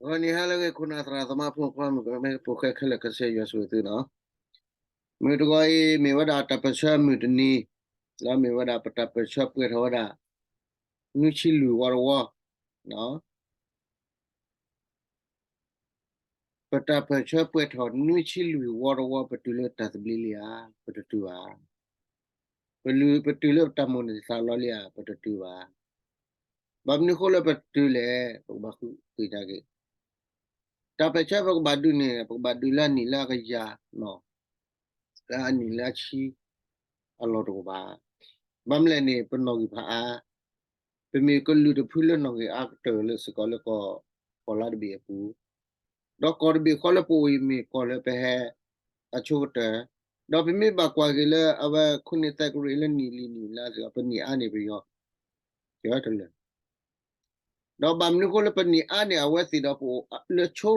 ဂီၤနံၤဟါလၢအဂ့ၤ ခိၣ်နၢ်သရၣ်သမါဖိခွါ မုၣ်ကမဲ ဖိဃဲခဲလၢာ် ကစၢ်ယွၤဆိၣ်ဂ့ၤသုနီၤ. မုၢ်တဂီၤအံၤ မ့ၢ်ဝဲဒၣ်တၢ်ပၢၢ်ဆၢမုၢ်တနံၤ, ဒီးမ့ၢ်ဝဲဒၣ်ပတၢ်ပၢၢ်ဆၢပှဲၤထီၣ်ဝဲဒၣ် နွံဆံလွံၢ်ဝီတဝီ, ပတၢ်ပၢၢ်ဆၢပှဲၤထီၣ်နွံဆံလွံၢ်ဝီတဝီ ပတုၤလၢတၢ်သဘျ့လံဧါ, ပတတုၤဘၣ်. ပလုၢ်ပတုၤလၢပတၢ်မိၣ်န့ၢ်သးလီလံဧါ, ပတတုၤဘၣ်. ဘၣ်မနုၤအဃိလၢပတတုၤလဲၣ်, ပကဘၣ်ဃုသ့ၣ်ညါက့ၤ, တၢ်ပၢၢ်ဆၢပကဘၣ်ဒုးန့ၣ် ပကဘၣ်ဒုးလၢအနံၣ်လၢအကယၤနီၤ, လၢအနံၣ်လၢအဆံ အလီၢ်တအိၣ်ဘၣ်. ဘၣ်မနုၤလဲၣ်န့ၣ် ပနီၣ်ဂံၢ်ဖးအါ, ပမ့ၢ်ကလုာ်တဖုလၢနီၣ်ဂံၢ်အါကတၢၢ်လၢစ့ၢ်ကီးလၢကီၢ် ကီၢ်လါတဘ့ၣ်အပူၤ, ဒီးကီၢ်တဘ့ၣ်ဃီလၢပအိၣ်အံၤမ့ၢ်ကီၢ်လၢပဟဲ အဆိကတၢၢ်, ဒီးပမ့ၢ်ဘၣ်ကွၢ်က့ၤလၢအဝဲခိၣ်နၢ်သဲကရံၣ်လၢနံၣ်လံနံၣ်လါစ့ၢ်ကီး ပနံၣ်အါန့ၢ်ပယီၤ ကတလၢာ် ဒီးဘၣ်မနုၤအဃိလၢပနံၣ်အါန့ၢ်အဝဲသ့ၣ်ဒီး ပအိၣ်ဆိ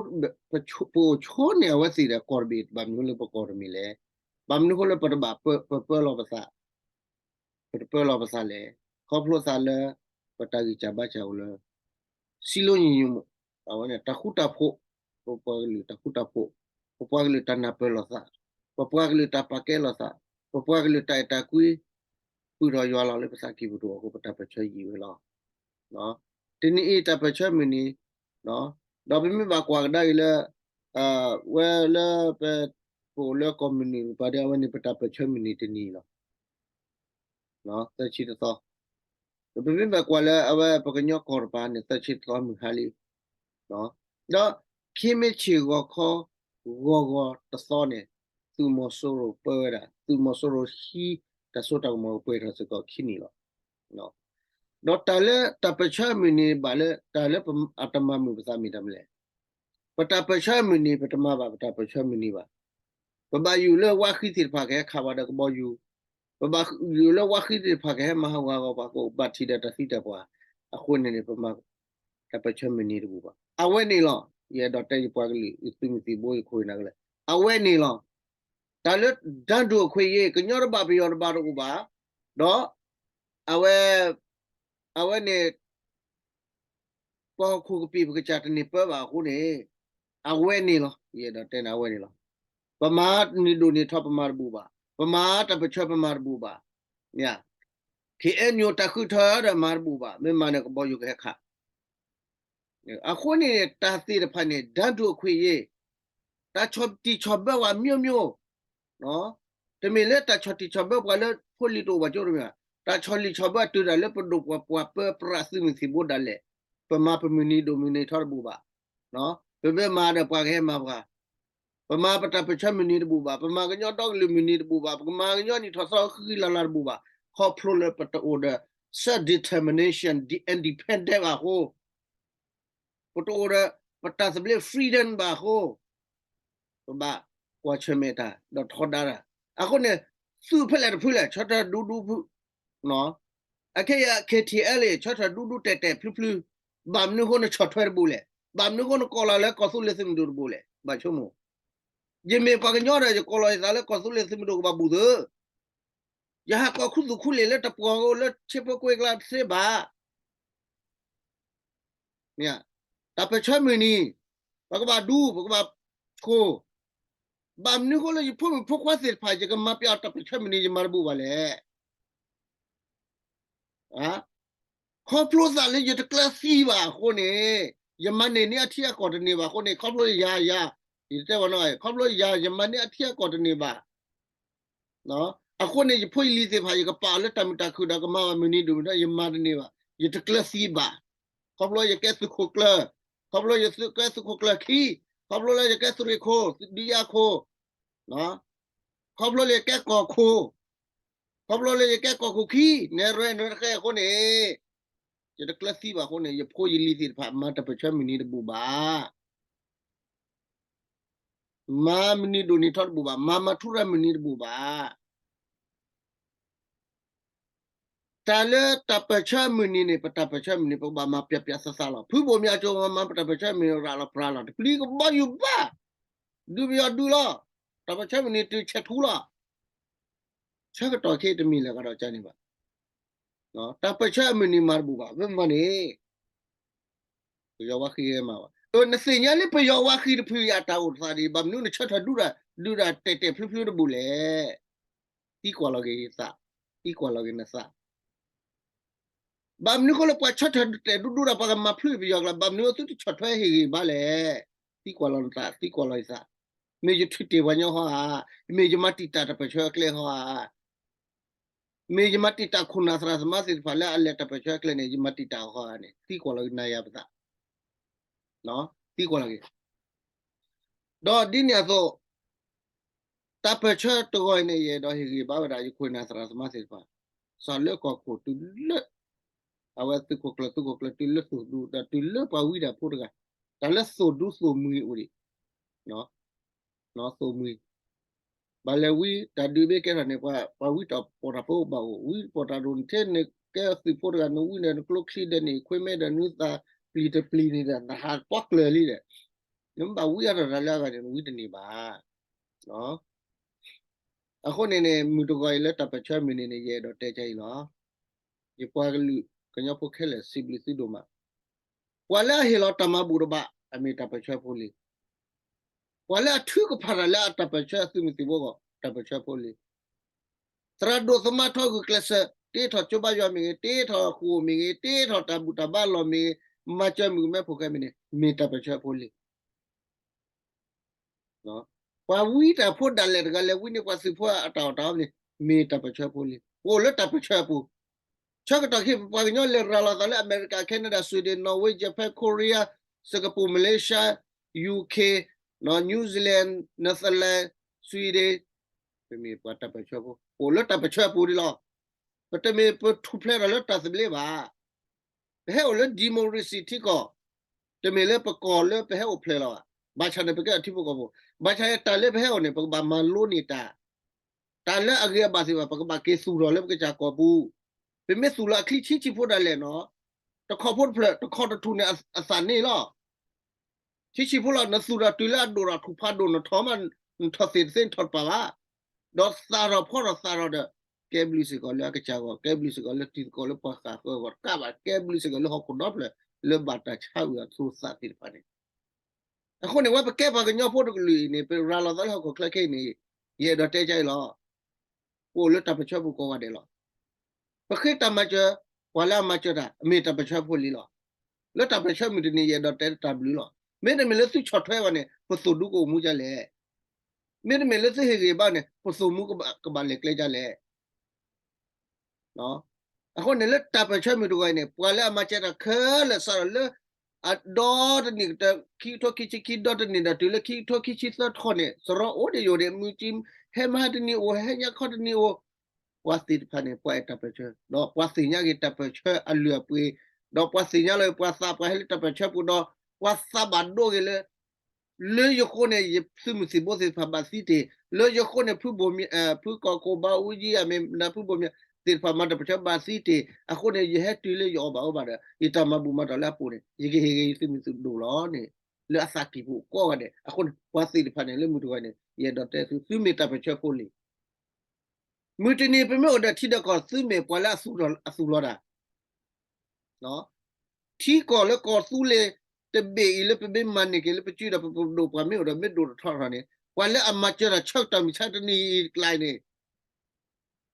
န့ၢ်အဝဲသ့ၣ်ဒီးကီၢ်တဘ့ၣ် ဘၣ်မနုၤလၢပကီၢ်တမံၤလဲၣ်. ဘၣ်မနုၤအဃိလၢပတဘၣ်ပၢလီၤပသး, ပတပၢလီၤပသးလဲၣ်. ခီဖျိသးလၢ ပတၢ်ဂံၢ်စၢ်ဘါစၢ်အိၣ်လၢ စံလိညီညီမး, အဝဲန့ၣ်တၢ်ဃူတၢ်ဖိး, ပပှၤကလုာ်တၢ်ဃူတၢ်ဖိး, ပပှၤကလုာ်တၢ်နၢ်ပၢၢ်လိာ်သး, ပပှၤကလုာ်တၢ်ပာ်ကဲလိာ်သး, ပပှၤကလုာ်တၢ်အဲၣ်တၢ်ကွံ, ပုၢ်ထီၣ်ယွၤလီၤလၢပသးကံၢ်ပူၤတအိၣ်အဃိ ပတၢ်ပၢၢ်ဆၢယံာ်ဝဲလီၤ. တနံၤအံၤတၢ်ပၢၢ်ဆၢမုၢ်နံၤ, ဒီးပမ့ၢ်ဘၣ်ကွၢ်ကဒါအံၤလၢ ဝဲလၢပ ပအိၣ်လၢကီၢ်မုၢ်နံၤပူၤဒီး အဝဲန့ၣ်ပတၢ်ပၢၢ်ဆၢမုၢ်နံၤတနံၤလီၤ. သၢဆံတသီ, ပမ့ၢ်ဘၣ်ကွၢ်လၢအဝဲပကညီကီၢ်တပၤန့ၣ် သၢဆံတသီမုၢ်ဟါလံ. ဒီးခံမ့ၢ်ဆ့ၣ်ဂီၤခီ ဂီၤဂီၤတသီန့ၣ် သုးမီၤစိရိၤပၢဝဲဒၣ် သုးမီၤစိရိၤဟံးတၢ်စိတၢ်ကမီၤကပှဲၤထီၣ်စ့ၢ်ကီးခံနံၣ်လီၤ. ဒီးတၢ်လၢတၢ်ပၢၢ်ဆၢမုၢ်နံၤဘၣ်လၢ တၢ်လၢအတမၤမုာ်ပသးမ့ၢ်တၢ်မနုၤလဲၣ်. ပတၢ်ပၢၢ်ဆၢမုၢ်နံၤ ပတမၤဘၣ်ပတၢ်ပၢၢ်ဆၢမုၢ်နံၤဘၣ်. ပဘၣ်ယိၣ်လၢဝါဃံသ့ၣ်တဖၣ်ကဟဲခးပှၤဒီးကဘီယူၤ, ပဘၣ်ယိၣ်လၢဝါဃံသ့ၣ်တဖၣ်ကဟဲမၤဟးဂူာ်ဟးဂီၤပှၤကဘၣ်ထံၣ်ဒီးတၢ်သံတၢ်ပှၢ်, အဃိန့ၣ်န့ၣ် ပမၤတၢ်ပၢၢ်ဆၢမုၢ်နံၤတဘူၣ်ဘၣ်. အဝဲန့ၣ်လီၤ. ယအဲၣ်ဒိးတဲယပှၤကလုာ် ယသုးမုၢ်သံၣ်ဘိ ယခိၣ်ယနၢ်ကလဲာ်, အဝဲန့ၣ်လီၤ. တၢ်လၢတၢ်ဒိၣ်အခွဲးအရေး ကညီတဘၣ်ပယီၤတဘၣ်တအိၣ်ဘၣ်, ဒီး အဝဲ အဝဲန့ၣ် ပှၤဟီၣ်ခိၣ်ကပံာ်ပကစၢ်တန့ၢ်ပၢဘၣ်အဃိန့ၣ်, အဝဲန့ၣ်လီၤ. ယအဲၣ်ဒိးတဲန့ၣ် အဝဲန့ၣ်လီၤ. ပမၤနံၤဒိၣ်နံၤထီပမၤတဘူၣ်ဘၣ်, ပမၤတၢ်ပၢၢ်ဆၢပမၤတဘူၣ်ဘၣ်. မ့ၢ် ခ့ၣ်အဲၣ်ယူၣ် တၢ်ဃုထၢဒီးမၤတဘူၣ်ဘၣ်, မ့ၢ်မၤန့ၣ်ကဘီယူၤကဟဲခး အဃိန့ၣ် တၢ်သ့ၣ်တဖၣ်န့ၣ် တၢ်ဒိၣ်အခွဲးအရေး, တၢ်ဆီၣ်တံၢ်ဆီၣ်ဘၢပှၤ မျိုးမျိုး, တမ့ၢ်လၢတၢ်ဆီၣ်တံၢ်ဆီၣ်ဘၢပှၤလၢဖိလံၤတအိၣ်ဘၣ်ကၠိတမ့ၢ်ဘၣ်, တၢ်ဆီၣ်လံၢ်ဆီၣ်ဘၢတုၤဒၣ်လၢပဒိၣ်ပှၤပှၤပၢပြးသုးမုၢ်သံၣ်ဘိဒၣ်လဲာ်, ပမၤပမုၢ်နံၤဒိၣ်မုၢ်နံၤထီတဘူၣ်ဘၣ်. ပမ့ၢ်မၤဒီးပှၤကဟဲမၤပှၤ, ပမၤပတၢ်ပၢၢ်ဆၢမုၢ်နံၤတဘူၣ်ဘၣ်, ပမၤကညီဒီကလုာ်မုၢ်နံၤတဘူၣ်ဘၣ်, ပကမၤကညီနံၣ်ထီၣ်သီဃံဃံလၤလၤတဘူၣ်ဘၣ်, ခီဖျိလၢပတအိၣ်ဒီး self determination, independent ဘၣ်အဃိ, ပတအိၣ်ဒီး ပတၢ်သဘျ့ freedom ဘၣ်အဃိ, ပဘၣ်ကွၢ်ဆၢၣ်မဲာ်တၢ်ဒီးထီဒါတၢ်. အဃိန့ၣ် သုးဖဲလဲၣ်တဖုလဲၣ် ဆီၣ်ထွဲဒူဒူဖု, အခဲအံၤ KTLA ဆီၣ်ထွဲဒူဒူတဲာ်တဲာ်ဖျုဖျု, ဘၣ်မနုၤအဃိနဆီၣ်ထွဲတဘူၣ်လဲၣ်, ဘၣ်မနုၤအဃိနကိးလီၤလၢကီၢ်သူလ့ၤသုးမုၢ်ဒိၣ်တဘူၣ်လဲၣ်, ဘၣ်ဆိကမိၣ်. ယမ့ၢ်ပှၤကညီဒီး ယကိးလီၤယသးလၢကီၢ်သူလ့ၤသုးမုၢ်ဒိၣ်ကဘၣ်ဘူၣ်သု, ယဟးကီၢ်ခူသူၣ်ခူလ့ၣ်လၢတပှီၤဧိၤလၢဆ့ဖိကွ့ကလါတသ့ဘၣ်. တၢ်ပၢၢ်ဆၢမုၢ်နံၤ, ပကဘၣ်ဒူ ပကဘၣ်ဆိ, ဘၣ်မနုၤအဃိလၢယဖိမုၣ်ဖိခွါသ့ၣ်တဖၣ် ယကမၤပျီတၢ်ပၢၢ်ဆၢမုၢ်နံၤ ယမၤတဘူၣ်ဘၣ်လဲၣ်. ခီဖျိသးလၢယတကျၢၤသံဘၣ်အဃိန့ၣ်, ယမၤန့ၢ်န့ၢ်အထံအကီၢ်တန့ၢ်ဘၣ်အဃိန့ၣ်, ခီဖျိယၤယၤ, ယတဲဝဲနီၤ, ခီဖျိယၤ ယမၤန့ၢ်အထံအကီၢ်တန့ၢ်ဘၣ် အဃိန့ၣ် ယဖိယလံၤသ့ၣ်တဖၣ် ယကပာ်အီၤလၢတၢ်မုာ်တၢ်ခုၣ်ဒီးကမၤဘၣ်မုၢ်နံၤဒိၣ်မုၢ်ထီ ယမၤတန့ၢ်ဘၣ်, ယတကျၢၤသံဘၣ်. ခီဖျိယကဲသုးခိၣ်ကျၢၢ်, ခီဖျိယကဲသုးခိၣ်ကျၢၢ်ခံ, ခီဖျိလၢယကဲသုးရ့ၣ်ခိၣ်, ဒုးယၤခိၣ်, ခီဖျိလၢယကဲကီၢ်ခိၣ်, ခီဖျိလၢယကဲကီၢ်ခိၣ်ခံ, နဲရဲနဲတဃဲအဃိန့ၣ်, ယတကျၢၤသံဘၣ်အဃိန့ၣ် ယဖိယလံၤသ့ၣ်တဖၣ် မၤတၢ်ပၢၢ်ဆၢမုၢ်နံၤတဘူၣ်ဘၣ်. မၤမုၢ်နံၤဒိၣ်နံၤထီတဘူၣ်ဘၣ်, မၤမၤထူရၤမုၢ်နံၤတဘူၣ်ဘၣ်. တၢ်လၢတၢ်ပၢၢ်ဆၢမုၢ်နံၤန့ၣ် ပတၢ်ပၢၢ်ဆၢမုၢ်နံၤ ပကဘၣ်မၤပျီပျီသးသးလီၤ. ဖုဘိၣ်မၠးကၠိ မၤမၤပတၢ်ပၢၢ်ဆၢမုၢ်နံၤ ရးလီၤပြးလီၤ တပျံၤကဘီယူၤဘၣ်, ဒုးပယီၤဒုးလီၤ, တၢ်ပၢၢ်ဆၢမုၢ်နံၤတုၤဆဲးထူလီၤ. ဆၢကတီၢ်ခဲအံၤတမံၤလၢၤကဒီးကန့ၣ်ဘၣ်. တၢ်ပၢၢ်ဆၢအမုၢ်နံၤမၤတဘူၣ်ဘၣ်, မ့ၢ်မၤန့ၣ် ပယီၤဝါဃံဂဲမၤဘၣ်. နသ့ၣ်ညါလၢပယီၤဝါဃံတဖုအတၢ်အိၣ်တသးဒံး ဘၣ်မနုၤနဆၢထၢၣ်ဒူဒၣ် ဒုးဒၣ်တဲာ်တဲာ်ဖျုဖျုတဘူၣ်လဲၣ်. သံကွၢ်လီၤက့ၤယသး, သံကွၢ်လီၤက့ၤနသး. ဘၣ်မနုၤဃိလၢပှၤဆၢထၢၣ်တဲာ်ဒူဒူဒၣ် ပှၤကမၤဖျုပယီၤကျါ ဘၣ်မနုၤသုတဆီၣ်ထွဲဟ့ၣ်ဂံၢ်ဘါလဲၣ်. သံကွၢ်လီၤနသး, သံကွၢ်လီၤယသး. မ့ၢ်ယထုးတ့ၢ်ပှၤကညီဟီဧါ, မ့ၢ်ယမၤတံာ်တာ်တၢ်ပၢၢ်ဆၢအကျဲဟီဧါ, မ့ၢ်ယမၤတံာ်တာ်ခိၣ်နၢ်သရၣ်သမါသ့ၣ်တဖၣ်လၢအလဲၤတၢ်ပၢၢ်ဆၢအကျဲန့ၣ် ယမၤတံာ်တာ်အီၤဟီဧါန့ၣ် သံကွၢ်လီၤက့ၤနၤယၤပသး, သံကွၢ်လီၤက့ၤ. ဒီးဒ်န့ၣ်အသိး တၢ်ပၢၢ်ဆၢတဂီၤအံၤန့ၣ် ယအဲၣ်ဒိးဟ့ၣ်ဂံၢ်ဘါဝဲဒၣ် ယခိၣ်နၢ်သရၣ်သမါသ့ၣ်တဖၣ်, စးလၢကီၢ်ခိၣ်တုၤလၢ အဝဲသုးခိၣ်ကျၢၢ် သုးခိၣ်ကျၢၢ်တုၤလၢသုးဒူ ဒီးတုၤလၢပှၤဝံတၢ်ဖိတဂၤ, တၢ်လၢသုးဒူသုးမှံအိၣ်ဒံး, သုးမှံ ဘၣ်လဲၤဝံတၢ်ဒုးဘ့ၣ်ကဲထီၣ်န့ၣ် ပှၤဝံတၢ်ပီးတၢ်ဖိဘၣ်အိၣ်, ဝံပီးတၢ်ရိၣ်န့ၣ်ထဲန့ၣ် ကဲသုးဖိတဂၤ နဝံဒီးနကျိချံဒီးန့ၣ် ခွ့မဲဒီးနုသးပျံၤတပျံၤန့ၣ်ဒီး နဟးပီၣ်ကျၢၤလံဒီး နမ့ၢ်ဘၣ်ဝံအါထီၣ်တၢ်လၢအဂၤန့ၣ် နဝံတန့ၢ်ဘၣ်. အဃိန့ၣ်န့ၣ် မုၢ်တဂီၤအံၤလၢတၢ်ပၢၢ်ဆၢမုၢ်နံၤန့ၣ် ယအဲၣ်ဒိးတဲကါအံၤလီၤ. ယပှၤကလုာ်ကညီဖိခဲလၢာ် စံးဘျုးသုဒိၣ်မး, ပှၤလၢအဟ့ၣ်လီၤတၢ်မၤဘူၣ်တဘၣ် အမ့ၢ်တၢ်ပၢၢ်ဆၢဖိလံ. ပှၤလၢအထုကဖၣ်တၢ်လၢအတၢ်ပၢၢ်ဆၢအသုးမုၢ်သံၣ်ဘိအဂီၢ် တၢ်ပၢၢ်ဆၢဖိလံ. သရၣ်ဒိၣ်သမါထီဂုာ်ကျဲးစၢး တ့ထီၣ်ကၠိဘါယွၤမ့ၢ်ဂ့ၤ, တ့ထီၣ်ဃိာ်မ့ၢ်ဂ့ၤ, တ့ထီၣ်တၢ်ဘူၣ်တၢ်ဘါလီၢ်မ့ၢ်ဂ့ၤ, မၤစၢၤမုၣ်ကမဲဖိၣ်ဃဲမ့ၢ်န့ၣ် မ့ၢ်တၢ်ပၢၢ်ဆၢဖိလံ. ပှၤဝံတၢ်ဖိဒၣ်လဲာ်တဂၤလဲၤဝံန့ၢ်ပှၤသုးဖိအတၢ်အီၣ်တၢ်အီန့ၣ် မ့ၢ်တၢ်ပၢၢ်ဆၢဖိလံ. ပအိၣ်လၢတၢ်ပၢၢ်ဆၢအပူၤ, ဆၢကတီၢ်ခဲအံၤ ပပှၤကညီလဲၤရၤလီၤသးလၢအမဲရကၤ, Canada, Sweden, Norway, Japan, Korea, Singapore, Malaysia, UK, New Zealand, Netherlands, Sweden, ပမ့ၢ်ပှၤတၢ်ပၢၢ်ဆၢဖိ ပအိၣ်လၢတၢ်ပၢၢ်ဆၢအပူၤဒံးလီၤ. ပတမ့ၢ်ပထူၣ်ဖျဲးထီၣ်လၢတၢ်သဘျ့ဘၣ်. ပဟဲအိၣ်လၢ democracy ထံကီၢ်, တမ့ၢ်လၢပကီၢ်လၢပဟဲအိၣ်ဖျဲၣ်လီၤဘၣ်. ဘၣ်ဆၣ်န့ၣ် ပကဲအထံဖိကီၢ်ဖိ, ဘၣ်ဆၣ်တၢ်လၢပဟဲအိၣ်န့ၣ် ပကဘၣ်မၤလိန့ၢ်တၢ်, တၢ်လၢအဂ့ၤအဘၣ်သ့ၣ်တဖၣ် ပကဘၣ်က့ၤသူၣ်ထီၣ်လၢပကစၢ်ကီၢ်ပူၤ. ပမ့ၢ်သူၣ်လီၤအချံဆံးဆံးဖိဒၣ်လဲာ်နီၤ, တခီဖိတဖျၢၣ် တခီတထူၣ်န့ၣ် အသးန့ၣ်လီၤ. ဆံးဆံးဖိလီၤ, နသူၣ်ထီၣ်တုၤလၢအဒိၣ်ထီၣ်ထူၣ်ဖးဒိၣ်နထီၣ်မး, နထီၣ်သ့ၣ်တသ့နထီၣ်တပၤဘၣ်. ဒီးသးထီၣ်ဖီထီၣ်သးထီၣ်ဒီး ကဲဘျုးစ့ၢ်ကီးလၢအကစၢ်အဂီၢ်, ကဲဘျုးစ့ၢ်ကီးလၢတံၤသကိးလၢပှၤဃၣ်ဃၢအဂီၢ်တကးဘၣ်, ကဲဘျုးစ့ၢ်ကီးလၢဟီၣ်ခိၣ်ဒီဖျၢၣ် လၢဘၣ်တၢ်ဆါအုးအသိသးသ့ၣ်တဖၣ်န့ၣ်. အဃိန့ၣ် ဝဲပကဲပှၤကညီဖိတကလုာ်အံၤန့ၣ် ပရၤလီၤသးလၢဟီၣ်ခိၣ်ချၢခဲအံၤန့ၣ် ယအဲၣ်ဒိးတဲကါအံၤလီၤ. ပအိၣ်လၢတၢ်ပၢၢ်ဆၢပူၤကိးဂၤဒဲးလီၤ. ပဃ့တၢ်မၤစၢၤ ပှၤလၢအမၤစၢၤတၢ် မ့ၢ်တၢ်ပၢၢ်ဆၢဖိလံလီၤ. လၢတၢ်ပၢၢ်ဆၢမုၢ်တနံၤ ယအဲၣ်ဒိးတဲတၢ်ဘျုးလီၤ. မ့တမ့ၢ်လၢသုဆီၣ်ထွဲဘၣ်န့ၣ် ပသိၣ်ဒူကအိၣ်မူဒ်လဲၣ်. မ့တမ့ၢ်လၢသုဟ့ၣ်ဂံၢ်ဘါန့ၣ် ပသိၣ်မူကဘၣ်လဲၤကျဲဒ်လဲၣ်. အဃိန့ၣ် လၢတၢ်ပၢၢ်ဆၢမုၢ်တဂီၤအံၤန့ၣ် ပှၤလၢအမၤစၢၤတၢ်ခဲလၢာ်စးထီၣ်လၢ အဒီတနံၣ်ကတၢၢ် ခံကထိခံဆံခံ ဒီတနံၣ်ဒီးတုၤလၢခံကထိခံဆံသၢထီၣ်န့ၣ် စရီအိၣ်ဒံးယိာ်ဒံး မုၢ်ကံ ဟဲမဟါတနံၤအိၣ် ဟဲညါခီတနံၤအိၣ်, ပှၤသ့ၣ်တဖၣ်န့ၣ် ပှၤအဲၣ်တၢ်ပၢၢ်ဆၢ ဒီးပှၤသ့ၣ်ညါက့ၤတၢ်ပၢၢ်ဆၢအလုၢ်အပှ့ၤ, ဒီးပှၤသ့ၣ်ညါလီၤ ပှၤသးပှၢ်ဟဲလၢတၢ်ပၢၢ်ဆၢပူၤဒီး ပှၤသးဘၣ်ဒိဂ့ၤလၢ လၢယဃိန့ၣ် ယသုးမုၢ်သံၣ်ဘိသ့ၣ်တဖၣ်ဘၣ်သံတ့ၢ်, လၢယဃိန့ၣ် ဖုဘိၣ်မံၤ ဖုကီၢ်ခိၣ်ဘါအူကၠံ အမ့ၢ်နဖုဘိၣ်မံၤသ့ၣ်တဖၣ်မၤတၢ်ပၢၢ်ဆၢဘၣ်သံတ့ၢ်, အဃိန့ၣ် ယဟဲတုၤလၢယအီၣ်ဘၣ်အီဘၣ်ဒီး ယတၢ်မၤဘူၣ်မၤတီၢ်လၢအပူၤန့ၣ် ယကဟ့ၣ်ဂ့ၤယသုးမုၢ်သံၣ်ဘိလီၤန့ၣ် လၢအသးကံၢ်ပူၤကိးဂၤဒဲး. အဃိန့ၣ် ပှၤသ့ၣ်တဖၣ်န့ၣ် လၢမုၢ်တဂီၤန့ၣ် ယအဲၣ်ဒိးတဲသု သုမ့ၢ်တၢ်ပၢၢ်ဆၢဖိလံ. မုၢ်တနံၤပမ့ၢ်အိၣ်ဒီးထံဒီးကီၢ် သုမ့ၢ်ပှၤလၢအသူၣ်လီၤတၢ် ထံကီၢ်လၢကီၢ်သူလ့ၤတဘ့ၣ်အံၤလၢပမ့ၢ်မၤန့ၢ်က့ၤလၢပစုဒီးပပဒိၣ်ပှၤမ့ၢ်အိၣ်ဒီးမ့ၢ်ဒိၣ်ထီၣ်ထီၣ်န့ၣ် ပှၤလၢအမၤစၢၤတၢ်ဆၢကတီၢ်မုၢ်ဆါတနံၤအံၤအကျါန့ၣ်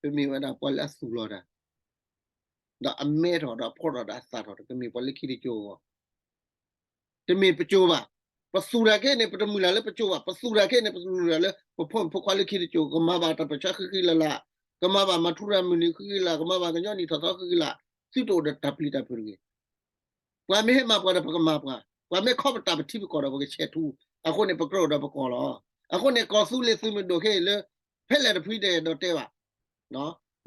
ပမ့ၢ်ဝဲဒၣ်ပှၤလၢအသူၣ်လီၤတၢ် ဒီးအမဲထီၣ်ဒီးအဖီထီၣ်ဒီးအသၣ်ထီၣ်ဒီး ပမ့ၢ်ပှၤလၢခံတစိၤအဂီၢ် တမ့ၢ်ပစိၤဘၣ်. ပသူၣ်တၢ်ခဲအံၤန့ၣ် ပတမုၢ်လၢ်လၢပစိၤဘၣ်. ပသူၣ်တၢ်ခဲအံၤန့ၣ် ပသူၣ်လၢ်လၢပဖိမုၣ်ဖိခွါလၢခံတစိၤ ကမၤဘၣ်တၢ်ပၢၢ်ဆၢဃံဃံလၤလၤ, ကမၤဘၣ်မၤထူရၤမုၢ်နံၤဃံဃံလၤ, ကမၤဘၣ်ကညီနံၣ်ထီၣ်သီဃံဃံလၤ, သုတအိၣ်ဒီးတၢ်ပျံၤတၢ်ဖုးတဂ့ၤ. ပှၤမ့ၢ်ဟဲမၤပှၤဒီးပကမၤပှၤ, ပှၤမ့ၢ်ခီပတာ်ပထံပကီၢ်ဒီးပကဆဲးထူ, အဃိန့ၣ် ပကြၢးအိၣ်ဒီးပကီၢ်လီၤ. အဃိန့ၣ် ကီၢ်သူလ့ၤသုးမုၢ်ဒိၣ်ခဲအံၤလၢ ဖဲလဲၣ်တဖုတဲဒီးတဲဘၣ်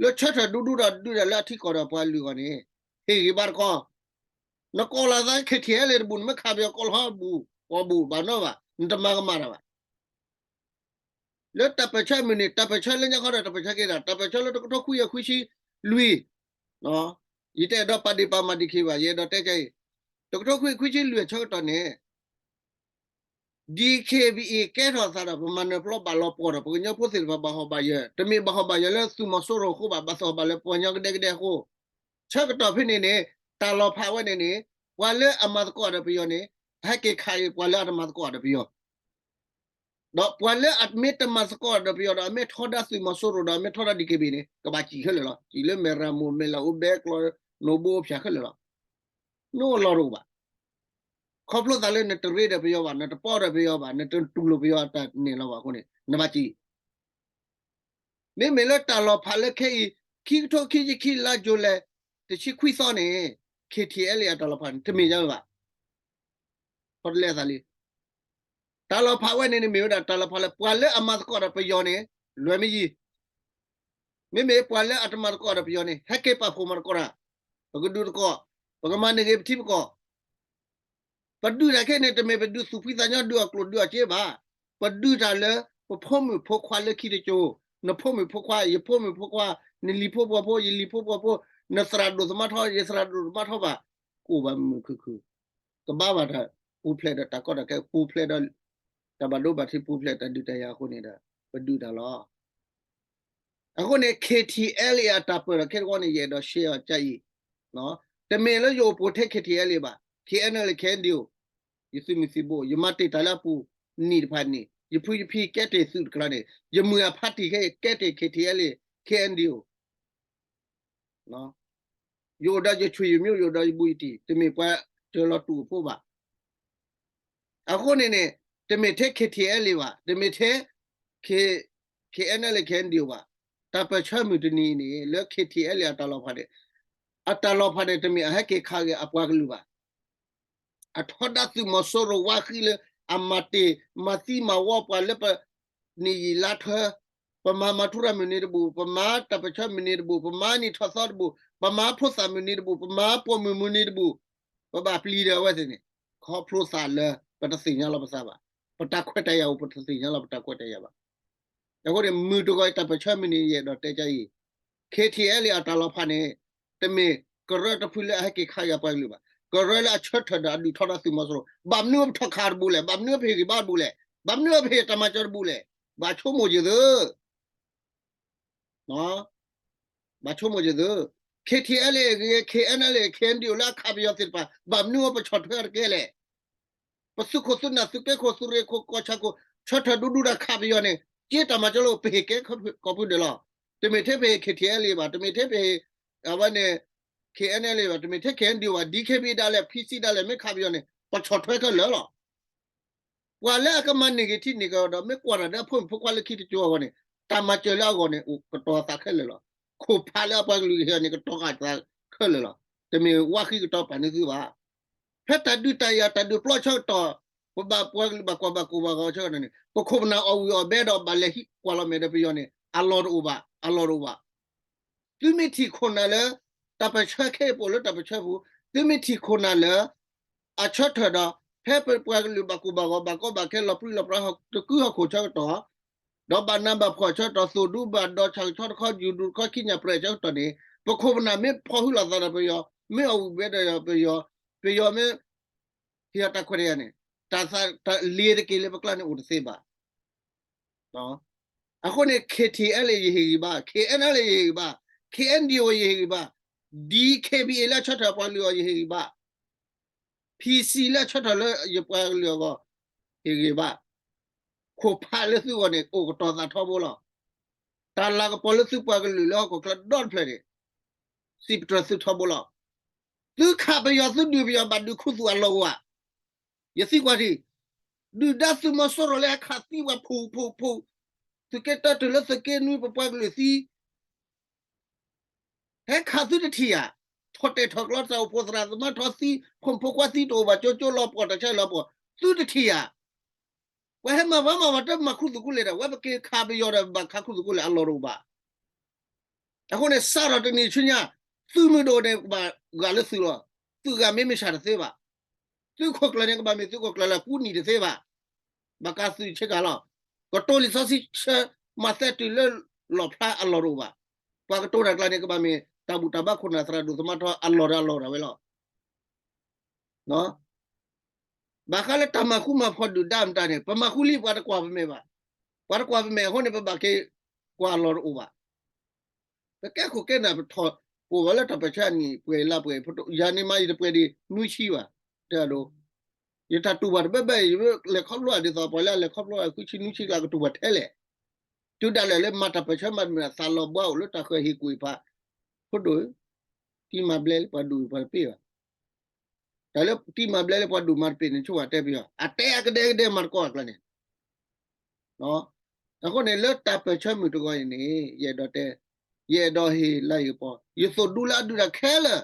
လၢဆၢထၢၣ်ဒူဒူဒီးဒုးတၢ်လၢအထံကီၢ်ဒီးပှၤလုၢ်အဂီၢ်န့ၣ် ဟ့ၣ်ဂံၢ်ဘါတခီ, နကိးလီၤသး ခ့ထံၣ်ဟဲလၢတဘူၣ် နမ့ၢ်ခးပယီၤကိးလီၤဟီဘူၣ် ကိးဘူၣ်ဘၣ်နီဘၣ် နတမၤကမၣ်တၢ်ဘၣ်. လၢတၢ်ပၢၢ်ဆၢမုၢ်နံၤ တၢ်ပၢၢ်ဆၢလၢညါခီဒီးတၢ်ပၢၢ်ဆၢက့ၤတၢ် တၢ်ပၢၢ်ဆၢလၢတကထိခွံကယၤခွံဆံလွံၢ် ယတအဲၣ်ဒိးပာ်ဒ့ၣ်ပာ်မၤဒံးခံဘၣ် ယအဲၣ်ဒိးတဲကါအံၤ တကထိခွံကယၤခွံဆံလွံၢ်အဆၢကတီၢ်န့ၣ် DKBA ကဲထီၣ်သးဒီး ပမၤနၢၤပျီဘၣ်လီၤပှီၢ်ဒီး ပှၤကညီဖိသ့ၣ်တဖၣ်ဘၣ်ဟီၣ်ဘၣ်ယၢၤ, တမ့ၢ်ဘၣ်ဟီၣ်ဘၣ်ယၢၤလၢသုးမီၤစိရိၤအဃိဘၣ်, ဘၣ်သ့ၣ်ဟီၣ်ဘၣ်လၢပှၤကညီကဒဲကဒဲအဃိ, ဆၢကတီၢ်ဖဲန့ၣ်န့ၣ် တၢ်လီၤဖးဝဲန့ၣ်န့ၣ် ပှၤလၢအမၤသကိးဒီးပယီၤန့ၣ် အဟဲက့ၤခးအံၤပှၤလၢအတမၤသကိးဒီးပယီၤ, ဒီးပှၤလၢအမ့ၢ်တမၤသကိးဒီးပယီၤဒီး အမ့ၢ်ထီဒါသုးမီၤစိရိၤဒီး အမ့ၢ်ထီဒါ ဒီး ကဘ့ၣ်န့ၣ် ကဘၣ်စံၣ်ခဲလၢာ်လီၤ. စံၣ်လၢမဲၢ်ရမိၢ် မဲၢ်လးအိၣ်ဘဲကျီ နိၣ်ဘိအိၣ်ဖၠၣ်ခဲလၢာ်လီၤ. နအိၣ်လီၤတအိၣ်ဘၣ်. ခီဖျိသးလၢနတရ့ဒီးပယီၤဘၣ်, နတပီၢ်ဒီးပယီၤဘၣ်, နတတူၢ်လိာ်ပယီၤအတၢ်နဲၣ်လီၤဘၣ်အဃိန့ၣ် နဘၣ်စံၣ် မ့မ့ၢ်လၢတၢ်လီၤဖးလၢခဲအံၤ ခံကထိခံဆံခံလါ July တဆံခွံသီန့ၣ် KTLA အတၢ်လီၤဖးန့ၣ် တမ့ၢ်ညါဝဲဘၣ်. ခီတလဲအသးလံ. တၢ်လီၤဖးဝဲန့ၣ်န့ၣ်မ့ၢ်ဝဲဒၣ်တၢ်လီၤဖးလၢ ပှၤလၢအမၤသကိးဒီးပယီၤန့ၣ် လွဲၤမ့ၢ်ယံၤ, မ့မ့ၢ်ပှၤလၢအတမၤသကိးဒီးပယီၤန့ၣ် ဟဲက့ၤပာ်ဖှိၣ်မၤသကိးတၢ်, ပကဒုးသကိး, ပကမၤန့ၢ်ဂ့ၤပထံပကီၢ် ပဒုးတၢ်ခဲအံၤန့ၣ် တမ့ၢ်ပဒုးသူၣ်ဖှံသးညီ ဒုးအီၣ်ကျိၣ်ဒုးအီၣ်စ့ဘၣ်. ပဒုးတၢ်လၢ ပဖိမုၣ်ဖိခွါလၢခံတစိၤ, နဖိမုၣ်ဖိခွါ, ယဖိမုၣ်ဖိခွါ, နလံၤဖိပှီၤဖိ, ယလံၤဖိပှီၤဖိ, နသရၣ်ဒိၣ်သမါထီ, ယသရၣ်ဒိၣ်သမါထီဘၣ်, ကအိၣ်ဘၣ်မုာ်မုာ်ခုၣ်ခုၣ်, ကဘၣ်ဘၣ်တၢ်ပူၤဖျဲးဒီးတၢ်ကီတၢ်ခဲ, ပူၤဖျဲးဒီးတၢ်ဘၣ်ဒိဘၣ်ထံး, ပူၤဖျဲးတၢ်ဒုးတၢ်ယၤအဃိန့ၣ်ဒီး ပဒုးတၢ်လီၤ. အဃိန့ၣ် KTLA အတၢ်ပၢၢ်ဒီးခဲတဝီန့ၣ် ယအဲၣ်ဒိးရှဲအီၤကအံၤ, တမ့ၢ်လၢယအိၣ်ပိာ်ထဲ KTLA ဘၣ်, KNLA KNDO, ယသုးမုၢ်သံၣ်ဘိ, ယမၤတ့ၢ်တၢ်လၢအပူၤနံၣ်တဖၣ်န့ၣ်, ယဖုယဖံကဲတ့ၢ်သုးတကျါန့ၣ်, ယမုၢ်အဖါတံၢ်ခဲအံၤ ကဲတ့ၢ် KTLA KNDO ယအိၣ်ဒီးယဆွေယမျိုး, ယအိၣ်ဒီးယဘူးယတံၢ်, တမ့ၢ်ပှၤစၢၤလီၤတူၢ်အဖိဘၣ်. အဃိန့ၣ်န့ၣ် တမ့ၢ်ထဲ KTLA ဘၣ်, တမ့ၢ်ထဲ K- KNLA KNDO ဘၣ်, တၢ်ပၢၢ်ဆၢမုၢ်တနံၤအံၤန့ၣ် လၢ KTLA အတၢ်လီၤဖးန့ၣ်, အတၢ်လီၤဖးန့ၣ် တမ့ၢ်အဟဲက့ၤခးဂ့ၤအပှၤကလုာ်ဘၣ်. အထီဒါသုးမီၤစိရိၤဝါဃံလၢ အမၤတ့ၢ်မၤသံမၤဝီပှၤလၢပ နံၣ်ယံာ်လါထွဲ, ပမၤမၤထူရၤမုၢ်နံၤတဘူၣ်, ပမၤတၢ်ပၢၢ်ဆၢမုၢ်နံၤတဘူၣ်, ပမၤနံၣ်ထီၣ်သီတဘူၣ်, ပမၤဖိသၣ်မုၢ်နံၤတဘူၣ်, ပမၤပိာ်မုၣ်မုၢ်နံၤတဘူၣ်, ပဘၣ်ပျံၤဒီးအဝဲသ့ၣ်န့ၣ်, ခီဖျိသးလၢ ပတသ့ၣ်ညါလီၤပသးဘၣ်, ပတၢ်ခွဲးတၢ်ယာ်အိၣ် ပတသ့ၣ်ညါလီၤပတၢ်ခွဲးတၢ်ယာ်ဘၣ်. အဃိန့ၣ် မုၢ်တဂီၤအံၤတၢ်ပၢၢ်ဆၢမုၢ်နံၤယအဲၣ်ဒိးတဲကအံၤ, KTLA အတၢ်လီၤဖးန့ၣ် တမ့ၢ်ကရၢတဖုလၢအဟဲက့ၤခးဂ့ၤအပှၤကလုာ်ဘၣ်, ကရၢလၢအဆၢထၢၣ်ဒီးအဒုးထီဒါသုးမီၤစိရိၤ, ဘၣ်မနုၤပထီၣ်ခးတဘူၣ်လဲၣ်, ဘၣ်မနုၤပဟ့ၣ်ဂံၢ်ဘါတဘူၣ်လဲၣ်, ဘၣ်မနုၤပဟ့ၣ်တၢ်မၤစၢၤတဘူၣ်လဲၣ်, ဘၣ်ဆိကမိၣ်ယသု ဘၣ်ဆိကမိၣ်ယသု, KTLA ဂ့ၤ KNLA KNDO လၢအခးပယီၤသ့ၣ်တဖၣ် ဘၣ်မနုၤအပဆီၣ်ထွဲအီၤတကဲလဲၣ်. ပသုးခိၣ်သုးနၢ်သုးက့ခိၣ်သုးရ့ၣ်ခိၣ်ကီၢ်ဆၣ်ခိၣ် ဆၢထၢၣ်ဒူဒူတၢ်ခးပယီၤန့ၣ် က့တၢ်မၤစၢၤလၢပဟ့ၣ်ကဲကိးဖုဒဲးလီၤ. တမ့ၢ်ထဲပဟ့ၣ် KTLA ဘၣ်, တမ့ၢ်ထဲပဟ့ၣ် အဝဲန့ၣ် KNLA ဘၣ်, တမ့ၢ်ထဲ KNDO ဘၣ်, DKBA ဒၣ်လဲာ် PC ဒၣ်လဲာ် မ့ၢ်ခးပယီၤန့ၣ် ပဆီၣ်ထွဲခဲလၢာ်လီၤ. ပှၤလၢအကမၤန့ၢ်ဂ့ၤထံန့ၢ်ကီၢ်ဒီး မ့ၢ်ကွၢ်တၢ်ဒီးအဖိမုၣ်ဖိခွါလၢခံတစိၤအဂီၢ်န့ၣ် တၢ်မၤစၢၤလၢအဂီၢ်န့ၣ် အိၣ်ကတီၤသးခဲလၢာ်လီၤ. ခိၣ်ဖးလၢအပှၤကလုာ်ကဟ့ၣ်အီၤန့ၣ် ကတီၤဃာ်သးခဲလၢာ်လီၤ. တမ့ၢ်ဝါဃံကတီၤပာ်န့ၢ်သုဘၣ်. ဖဲတၢ်ဒုးတၢ်ယၤတၢ်ဒုးပျီဆၢကတီၢ် ပဘၣ်ပှၤကလုာ်ဘၣ်ကွၢ်ဘၣ်ကိၢ်ဘၣ်ဂီၤဆၢကတီၢ်န့ၣ် ပခိၣ်ပနၢ်အီၣ်ဝံၣ်အီၣ်ဘဲဒီးဘၣ်လဲၤဟံးကွၢ်လီၤမဲာ်ဒီးပယီၤန့ၣ် အလီၢ်တအိၣ်ဘၣ်, အလီၢ်တအိၣ်ဘၣ်. သုမ့ၢ်ထံၣ်ခိၣ်နၢ်လၢ တၢ်ပၢၢ်ဆၢခဲအံၤ ပအိၣ်လၢတၢ်ပၢၢ်ဆၢပူၤ, သုမ့ၢ်ထံၣ်ခိၣ်နၢ်လၢ အဆၢထၢၣ်ဒီး ဖဲပပှၤကလုာ်ဘၣ်ကိၢ်ဘၣ်ဂီၤ ဘၣ်ကီဘၣ်ခဲ လီၤပြံလီၤပြါ တကုဟီၣ်ခိၣ်ဆၢကတီၢ် ဒီးဘၣ်နးဘၣ်ဖှီၣ်ဆၢကတီၢ် သိၣ်ဒူဘၣ်ဒီး ဆၣ်ကဆီတခီ ယူၤဒူတခီ ခံညၣ်ပြဲးဆၢကတီၢ်န့ၣ် ပခိၣ်ပနၢ်မ့ၢ်ဖီၣ်ဟုလီၤသးဒီးပယီၤ, မ့ၢ်အီၣ်ဝံၣ်ဘဲဒီးပယီၤ, ပယီၤမ့ၢ် ဟ့ၣ်အီၤတၢ်ခွဲးတၢ်ယာ်န့ၣ် တၢ်သးတၢ်လ့ၤတက့ၢ်လၢပကျါန့ၣ်အိၣ်တသ့ဘၣ်. အဃိန့ၣ် KTLA ယဟ့ၣ်ဂံၢ်ဘါ, KNLA ယဟ့ၣ်ဂံၢ်ဘါ, KNDO ယဟ့ၣ်ဂံၢ်ဘါ, DKBA လၢအဆၢထၢၣ်ပှၤကလုာ်အဂီၢ် ယဟ့ၣ်ဂံၢ်ဘါ, PC လၢအဆၢထၢၣ်လၢယပှၤကလုာ်အဂီၢ် ဟ့ၣ်ဂံၢ်ဘါ, ခိၣ်ဖးလၢသုဂီၢ်န့ၣ် အိၣ်ကတီၤသးထီဘိလီၤ. တၢ်လၤကပီၤလၢသုပှၤကလုာ်လၢဟီၣ်ခိၣ်ချၢဒီတဖျၢၣ်န့ၣ် စံးပတြၢၤသုထီဘိလီၤ. သုခးပယီၤ သုဒုးပယီၤ ဘၣ်ဒုးခူသူၣ်အလီၢ်အိၣ်ဧါ. ယသံကွၢ်ထံၣ်, ဒုၣ်ဒါသုးမီၤစိရိၤလၢဟဲခးသံပှၤဖုၣ်ဖုၣ်ဖုၣ်, သုးက့တၢတုၤလၢသုးက့နွံ ပပှၤကလုာ်သံ ဟဲခးသုတထံၣ်ဧါ. ထီၣ်တဲာ်ထီၣ်ကျီ သးအိၣ်ဖိသရၣ်သမါထီသံ, ဖိမုၣ်ဖိခွါသံတအိၣ်ဘၣ် ကၠိကၠိလီၤပှီၢ် တၢ်ဆါလီၤပှီၢ်, သုတထံၣ်ဧါ. ပှၤဟဲမၤဘၣ်မၤဘၣ် တမၤခူသူၣ်ခူလ့ၢ်ဒီး ဝဲပက့ၤခးပယီၤဒီး ဘၣ်ခးခူသူၣ်ခူလ့ၢ်အလီၢ်တအိၣ်ဘၣ်. အဃိန့ၣ် စးထီၣ်တနံၤဆူညါ သုးမုၢ်ဒိၣ်န့ၣ် ကဘၣ်ဂာ်လၢသုးလီၤ. သုးဂာ်မ့ၢ်မုၢ်ဆါတသ့ဘၣ်. သုးခိၣ်ကျၢၢ်န့ၣ် ကဘၣ်မ့ၢ်သုးခိၣ်ကျၢၢ်လၢကူနံၤတသ့ဘၣ်. ဘၣ်ကးသုးဆ့ကၤလီၤ. ကတိၤလံာ်စီဆှံဆၢ မၤသဲတုၤလၢလီၣ်ဖျါအလီၢ်တအိၣ်ဘၣ်. ပှၤကတိၤတၢ်ကျါန့ၣ် ကဘၣ်မ့ၢ်တၢ်ဘူၣ်တၢ်ဘါခိၣ်နၢ်သရၣ်ဒိၣ်သမါထီအလီၢ်ဒီးအလီၢ်ဒၣ်ဝဲလီၤ. ဘၣ်ဃးလၢတၢ်မၤဃူမၤဖိးဒုၣ်ဒါမတၤန့ၣ် ပမၤဃူလံ ပှၤတကွၢ်ပမဲာ်ဘၣ်. ပှၤတကွၢ်ပမဲာ်အဃိန့ၣ် ပဘၣ်က့ၤကွၢ်အလီၢ်တအိၣ်ဘၣ်. ပကဲခိၣ်ကဲနၢ်ပထီၣ် ပအိၣ်ဝဲလၢတၢ်ပၢၢ်ဆၢအနံၣ်ပှဲၤလါပှဲၤ ယၤန့ၣ်မး ယတပှဲၤဒံးနွံဆံဘၣ် တဲအဒိ ယတၢ်တူၢ်ဘၣ်တဘၣ်ဘၣ် ယလဲၤခီဖျိဒ်သိးပှၤလၢအလဲၤခီဖျိအဃုဆံနွံဆံကျါကတူၢ်ဘၣ်ထဲလဲၣ်. တုၤဒၣ်လဲာ်လၢမၤတၢ်ပၢၢ်ဆၢမၤတမုာ်အသးလီၤဘှါအိၣ်လၢတၢ်ဃၢၤဟ့ၣ်ကူၣ်အံၤဖး, ဖိဒိၣ်, တံၤမၤဘျဲလၢပှၤဒိၣ်ပှၤတပ့ၢ်ဘၣ်. တၢ်လၢတံၤမၤဘျဲလၢပှၤဒိၣ်မၤတပ့ၢ်န့ၣ် ဆိဝဲတဲပယီၤ အတဲအကဒဲကဒဲမၤတကီအကျါန့ၣ် အဃိန့ၣ် လၢတၢ်ပၢၢ်ဆၢမုၢ်တဂီၤအံၤန့ၣ် ယအဲၣ်ဒိးတဲ, ယအဲၣ်ဒိးဟ့ၣ်လၤဟ့ၣ်ကပီၤ ယသိၣ်ဒူလၢအဒုးတၢ်ခဲလၢာ်,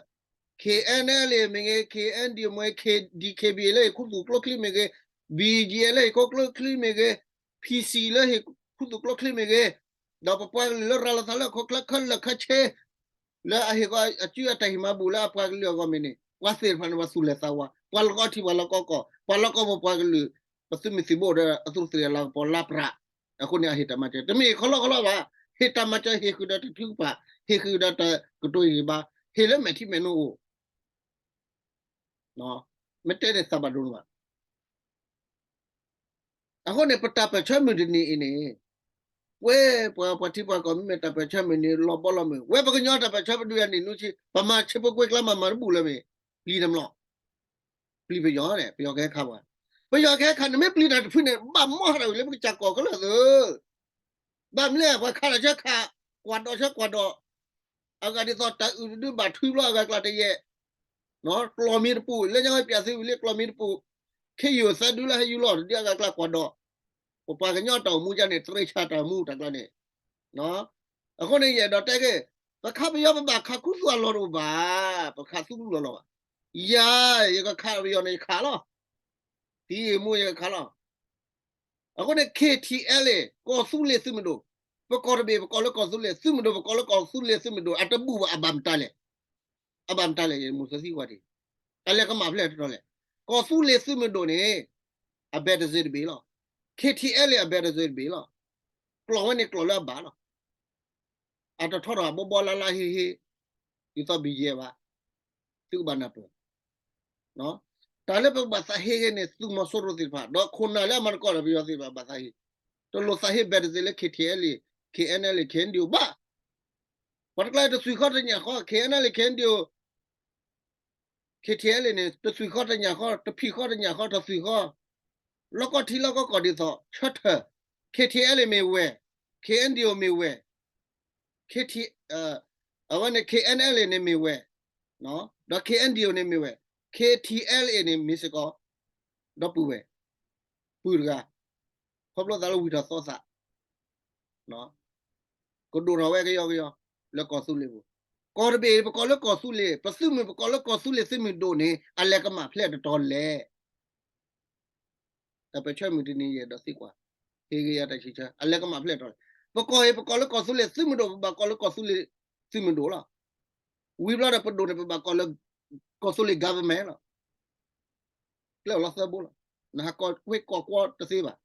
K N L A မ့ၢ်ဂ့ၤ, K N D O မ့ၢ်ဂ့ၤ, K D K B A လၢဟ့ၣ်ခူသူၣ်ကျိချံမ့ၢ်ဂ့ၤ, B G F လၢဟ့ၣ်ခူသူၣ်ကျိချံမ့ၢ်ဂ့ၤ, P C လၢဟ့ၣ်ခူသူၣ်ကျိချံမ့ၢ်ဂ့ၤ, ဒီးပပှၤကလုာ်လၢရၤလီၤသးလၢဟီၣ်ခိၣ်ချၢခဲလၢာ်ခဲဆ့ လၢအဟ့ၣ်ဂီၤအစုအတၢ်ဟ့ၣ်မၤဘူၣ်လၢအပှၤကလုာ်အဂီၢ်မ့ၢ်န့ၣ် ပှၤသ့ၣ်တဖၣ်န့ၣ် ပှၤသူၣ်လဲၤသးဝါ, ပှၤလီၢ်ကီထံ ပှၤလီၢ်ကီကီၢ်, ပှၤလီၢ်ကီပှၤကလုာ်, ပသုးမုၢ်သံၣ်ဘိဒီးအသူးသ့ၣ်အလၤကပီၤလါပြး, အဃိန့ၣ်အဟ့ၣ်တၢ်မၤစၢၤ တမ့ၢ်ဟ့ၣ်ခီလီၢ်ခီလီၢ်ဘၣ်, ဟ့ၣ်တၢ်မၤစၢၤ ဟ့ၣ်ဃုာ်ဒီးတၢ်ထုကဖၣ်, ဟ့ၣ်ဃုာ်ဒီးတၢ်ကတိၤဟ့ၣ်ဘါ, ဟ့ၣ်လၢမဲာ်ထံမဲာ်နိအိၣ် မ့ၢ်တဲန့ၣ်သးဘၣ်ဒိန့ၣ်ဘၣ်. အဃိန့ၣ် ပတၢ်ပၢၢ်ဆၢမုၢ်တနံၤအံၤန့ၣ်, ဝဲပှၤပှၤထံပှၤကီၢ်မ့မ့ၢ်တၢ်ပၢၢ်ဆၢမုၢ်နံၤလီၤဘီလီၤမုၢ်, ဝဲပကညီတၢ်ပၢၢ်ဆၢပဒုးယၤနံၣ်နွံဆံ, ပမၤဆ့ဖိကွ့ကျါမၤမၤတဘူၣ်လၢၤမ့ၢ်, ပျံၤတမျီး, ပျံၤပယီၤန့ၣ် ပယီၤကဟဲခးပှၤ, ပယီၤကဟဲခး နမ့ၢ်ပျံၤတၢ်တဖုန့ၣ် ဘၣ်မီၢ်ဟးထီၣ်ဝံၤလၢပကစၢ်ကီၢ်ခဲလၢာ်သၢ ဘၣ်မနုၤလဲၣ် ပှၤခးတၢ်ဆၢခး, ကွၢ်ဒိးဆၢကွၢ်ဒိး, အဂၤဒ်သိးတၢ်အုၣ်တဒုဘၣ်ထွံဘျီအဂၤကျါတယဲၢ်, ကျီၢ်မံတပူၤ လၢညါပျးသုဝံၤလၢကျီၢ်မံတပူၤ, ခ့ယုၢ်သၢဒုလၢဟဲယူၤလီၤတဒုအဂၤကျါကွၢ်ဒိး, ပပှၤကညီတၢ်အိၣ်မူဒ်န့ၣ် တရ့ဆၢ်တၢ်အိၣ်မူတၢ်ကျါန့ၣ်, အဃိန့ၣ် ယအဲၣ်ဒိးတဲက့ၤ, ပခးပယီၤပဘၣ်ခးခူသူၣ်အလီၢ်တအိၣ်ဘၣ်, ပခးသူၣ်လီၢ်လီၤဘၣ်, ယၤ ယကခးပယီၤန့ၣ်ယခးလီၤ, သံမူယကခးလီၤ အဃိန့ၣ် K T L A ကီၢ်သူလ့ၤသုးမုၢ်ဒိၣ်, ပကီၢ်တဘ့ၣ် ပကိးလၢကီၢ်သူလ့ၤသုးမုၢ်ဒိၣ်, ပကိးလၢကီၢ်သူလ့ၤသုးမုၢ်ဒိၣ် အတဘူၣ်ဘၣ် အဘၣ်မတၤလဲၣ်, အဘၣ်မတၤလဲၣ် ယမူသသံကွၢ်ဒံး, အလဲၤကမၣ်ဖျဲၣ်တတီၤလဲၣ်, ကီၢ်သူလ့ၤသုးမုၢ်ဒိၣ်န့ၣ် အဘဲတစ့တဘ့ၣ်လီၤ, K T L A အဘဲတစ့တဘ့ၣ်လီၤ, ကျီၢ်ဝဲန့ၣ်ကျီၢ်လၢအဘၣ်လီၤ အတထီထီၣ်အဘီဘီလါလါဟ့ဟ့, ဒ်သိးဘံယဲဘၣ်, သုကဘၣ်နၢ်ပၢၢ်, တၢ်လၢပကဘၣ်သးဟ့ဂ့ၤန့ၣ် သုးမီၤစိရိၤသ့ၣ်တဖၣ် ဒီးခိၣ်နၢ်လၢအမၤသကိးဒီးပယီၤသ့ၣ်တဖၣ်ဘၣ်သးဟ့, တလိၣ်သးဟ့ဘဲတစ့လၢ K T L A, K N L A, K N D O ဘၣ်, ပှၤတကျါတသွံၣ်ဃီတညၣ်ဃီ K N L A, K N D O, K T L A န့ၣ် တသွံၣ်ဃီတညၣ်ဃီ တဖံၣ်ဃီတညၣ်ဃီ တသွံၣ်ဃီ, လီၢ်ကီၢ်ထံလီၢ်ကီၢ်ကီၢ်ဒ်သိး ဆၢထၢၣ်, K T L A မ့ၢ်ဝဲၢ်, K N D O မ့ၢ်ဝဲၢ်, K T, အဝဲန့ၣ် K N L A န့ၣ်မ့ၢ်ဝဲၢ်, ဒီး K N D O န့ၣ်မ့ၢ်ဝဲၢ်, K T L A န့ၣ်မ့ၢ်စ့ၢ်ကီး ဒီပုၢ်ဝဲၢ်, ပုၢ်တဂၤ, ခီဖျိသးလၢဝံထီၣ်သီသး ကဒိၣ်ထီၣ်ဝဲကယီကယီ လၢကီၢ်သူလ့ၤပူၤ, ကီၢ်တဘ့ၣ်ပကိးလၢကီၢ်သူလ့ၤ, ပသုးမုၢ်ပကိးလၢကီၢ်သူလ့ၤသုးမုၢ်ဒိၣ်န့ၣ် အလဲၤကမၣ်ဖျဲၣ်တတီၤလဲၣ်. တၢ်ပၢၢ်ဆၢမုၢ်တနံၤယအဲၣ်ဒိးသံကွၢ်, ဟ့ၣ်ဂ့ၤယၤတၢ်ဆံးဆၢ အလဲၤကမၣ်ဖျဲၣ်တတီၤလဲၣ်. ပကီၢ်အံၤ ပကိးလၢကီၢ်သူလ့ၤသုးမုၢ်ဒိၣ် ပဘၣ်ကိးလၢကီၢ်သူလ့ၤသုးမုၢ်ဒိၣ်လီၤ. ဝံၤဘျီဒီးပဒိၣ်န့ၣ် ပဘၣ်ကိးလၢ ကီၢ်သူလ့ၤ government လီၤ. ကျဲအိၣ်လီၤသၢဘိလီၤ. နဟးကိးကွ့ကိးကွီတသ့ဘၣ်.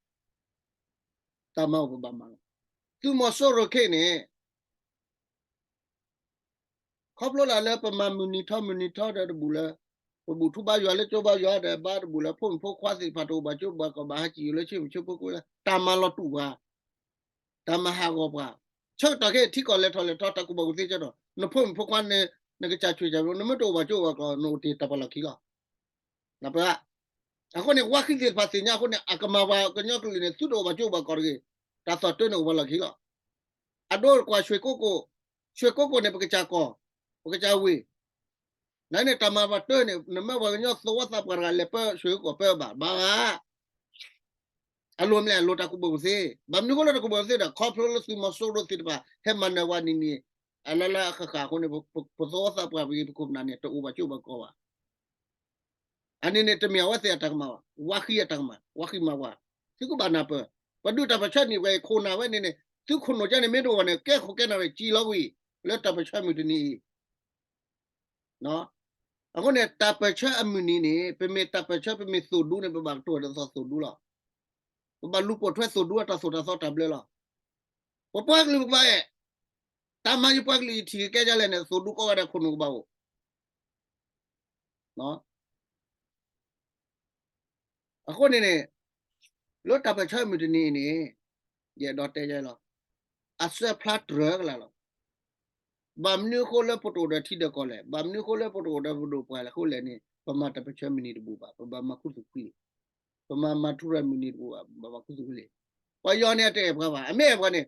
တၢ်မၤအိၣ်ပဘၣ်မၤလီၤ. သုးမီၤစိရိၤခဲအံၤန့ၣ် ခီဖျိလၢလၢပမၤမုၢ်နံၤထီမုၢ်နံၤထီဒီးတဘူၣ်လၢ ပဘူၣ်ထူဘါယွၤလၢကၠိဘါယွၤဒီး ဘါတဘူၣ်လၢဖိမုၣ်ဖိခွါသ့ၣ်တဖၣ်တအိၣ်ဘၣ်ကၠိဘၣ်ကီၢ် ဘၣ်ဟးစံၣ်လၢဆ့မုၢ်ဆ့ဖိကိလၢ တၢ်မၤလီၤတူာ်ပှၤ, တၢ်မၤဟးဂီၤပှၤ, ဆၢကတီၢ်ခဲအံၤထံကီၢ်လဲၤထီၣ်လဲၤထီ တၢ်ကူၣ်ဘၣ်ကူၣ်သ့ကၠိဒီး နဖိမုၣ်ဖိခွါ နကစၢ်ဆူၣ်စၢ်ဘျိ နမ့ၢ်တအိၣ်ဘၣ်ကၠိဘၣ်ကီၢ် နအိၣ်တ့ၢ်တၢ်ပှၤလီၢ်ခံလီၤ. နပှၤ အဃိန့ၣ် ဝါဃံသ့ၣ်တဖၣ်သ့ၣ်ညါအဃိန့ၣ် အကမၤပှၤကညီကလုာ်န့ၣ် သုတအိၣ်ဘၣ်ကၠိဘၣ်ကီၢ်တဂ့ၤ, တၢ်သီၣ်တၢ်န့ၣ်အိၣ်ပှၤလီၢ်ခံလီၤ. အဒိကွၢ် ရွှေကုက္ကို, ရွှေကုက္ကိုန့ၣ် ပကစၢ်ကီၢ်, ပကစၢ်ဝ့ၢ်, နန့ၣ်တၢ်မၤပှၤတၢန့ၣ် နမ့ၢ်ပှၤကညီသဝီသးပှၢ်တဂၤလဲၤပၢ ရွှေကုက္ကို ပၢဘၣ်, ဘၣ်ဘၣ်. အလိၣ်မ့ၢ်လဲၣ် အလိၣ်တၢ်ကူၣ်ဘၣ်ကူၣ်သ့, ဘၣ်မနုၤအဃိလၢတၢ်ကူၣ်ဘၣ်ကူၣ်သ့ဒီး ခီဖျိလၢသုးမီၤစိရိၤသ့ၣ်တဖၣ် ဟဲမၤနၢၤဝဲနံၤနံၤ အလၢလၢအဃၣ်ဃၣ်အဃိန့ၣ် ပသဝီသးပှၢ်ပဂ့ၤ ပခိၣ်ပနၢ်န့ၣ် တအိၣ်ဘၣ်ကၠိဘၣ်ကီၢ်ဘၣ်. အန့ၣ်န့ၣ် တမ့ၢ်အဝဲသ့ၣ်အတၢ်ကမၣ်ဘၣ်, ဝါဃံအတၢ်ကမၣ်, ဝါဃံမၤပှၤ, သုကဘၣ်နၢ်ပၢၢ်, ပဒုးတၢ်ပၢၢ်ဆၢန့ၣ်ဝဲအံၤ ခိၣ်နၢ်ဝဲန့ၣ်န့ၣ် သုခိၣ်နူာ်ကဲန့ၣ် မ့ၢ်တအိၣ်ဘၣ်န့ၣ် ကဲခိၣ်ကဲနၢ်ဝဲ စံလီၤဝံၤ လၢတၢ်ပၢၢ်ဆၢမုၢ်တနံၤအံၤ အဃိန့ၣ် တၢ်ပၢၢ်ဆၢအမုၢ်နံၤန့ၣ် ပမ့ၢ်တၢ်ပၢၢ်ဆၢ ပမ့ၢ်သိၣ်ဒူန့ၣ် ပဘၣ်ကတိၤဒ်သိးသိၣ်ဒူလီၤ. ပဘၣ်လူၤပိာ်ထွဲသိၣ်ဒူအတၢ်သိၣ်တၢ်သီတၢ်ဘျၢလီၤ. ပပှၤကလုာ်ပကဘၣ်အဲၣ်, တၢ်မၤယပှၤကလုာ်ယထံၣ်ကကဲဒ်လဲၣ်န့ၣ် သိၣ်ဒူကိးဂၤဒဲးခိၣ်နူာ်ကဘၣ်အိၣ် အဃိန့ၣ်န့ၣ် လၢတၢ်ပၢၢ်ဆၢမုၢ်တနံၤအံၤန့ၣ် ယအဲၣ်ဒိးတဲယဲလီၤ. အစၢဖျါတြၢၤကလာ်လီၤ. ဘၣ်မနုၤအဃိလၢပတအိၣ်ဒီးထံဒီးကီၢ်လဲၣ်, ဘၣ်မနုၤအဃိလၢပတအိၣ်ဒီးပဒိၣ်ပှၢ်လဲၣ်အဃိလဲၣ်န့ၣ် ပမၤတၢ်ပၢၢ်ဆၢမုၢ်နံၤတဘူၣ်ဘၣ်, ပဘၣ်မၤခူသူၣ်ခွံ ပမၤမၤထူရၤမုၢ်နံၤတပူၤဘၣ် ဘၣ်မၤခူသူၣ်ကလ့ၢ်. ပှၤယီၤန့ၣ်အတအဲၣ်ပှၤဘၣ် အမ့ၢ်အဲၣ်ပှၤန့ၣ်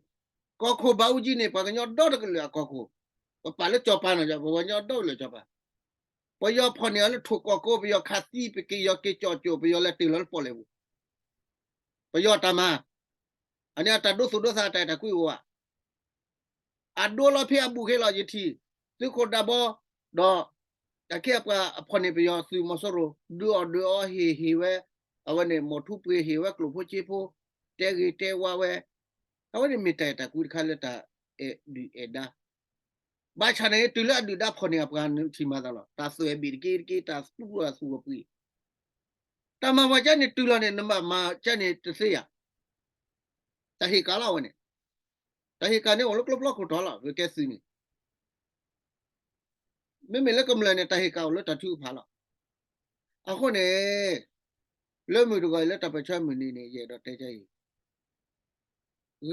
ကီၢ်ခိၣ်ဘးအူကၠံန့ၣ် ပှၤကညီဒီတကလုာ်အကီၢ်ခိၣ်, ပပာ်လၢကၠီၤပၤနီၤ ပှၤကညီဒီကလုာ်ကၠီၤပၤ, ပယီၤဖီၣ်န့ၢ်အီၤလၢထိၣ်ကီၢ်ကိး ပယီၤခးသံ ပက့ၤယီၤက့ၤကၠီၣ်ကၠိၣ် ပယီၤလဲၤတ့ၢ်လီၤလၢပီၣ်လဲၣ်ပူၤ, ပယီၤတၢ်မၤ, အန့ၣ်အတၢ်ဒိသူၣ်ဒိသးတၢ်အဲၣ်တၢ်ကွံအိၣ်ဘၣ် အဒိလီၤဖဲအဘူးက့ၤလီၤ ယထံၣ်, သုးခိၣ်ဒၢဘီ, ဒီး, တၢ်ခဲအပှၤအဖီၣ်န့ၢ်ပယီၤသုးမီၤစိရိၤ ဒုးအီၣ်ဒုးအီဟ့ၣ်ဟ့ၣ်ဝဲ, အဝဲန့ၣ် မီၢ်ထူပှ့ၤဟ့ၣ်ဝဲကျိၣ်ဖိစ့ဖိ, တဲဂ့ၤတဲဝါဝဲ, အဝဲန့ၣ်မ့ၢ်တၢ်အဲၣ်တၢ်ကွံတခါလၢတၢ်အဲၣ်ဒုၣ်အဲၣ်ဒါ ဘၣ်ဆၣ်န့ၣ်တုၤလၢအဒုၣ်ဒါဖီၣ်န့ၢ်အပှၤနထံၣ်မၤသးလီၤ တၢ်သွဲၣ်ဘ့ၣ်တက့ၢ်တက့ၢ် တၢ်သူၣ်အသူၣ်အပှ့ၤ, တၢ်မၤပှၤကန့ၣ်တုၤလီၤန့ၣ် နဘၣ်မၤကန့ၣ်တသ့ယၤ, တၢ်ဟ့ၣ်ကၤလီၤဝဲန့ၣ် တၢ်ဟ့ၣ်ကၤန့ၣ်အိၣ်လၢကျိဖျီခိၣ်တီလီၤ ပကဲသုးန့ၣ်, မ့မ့ၢ်လၢကမျၢၢ်န့ၣ် တၢ်ဟ့ၣ်ကၤအိၣ်လၢတၢ်ထုကဖၣ်လီၤ. အဃိန့ၣ်, လၢမုၢ်တဂီၤအံၤလၢတၢ်ပၢၢ်ဆၢမုၢ်နံၤန့ၣ် ယအဲၣ်ဒိးတဲကအံၤ,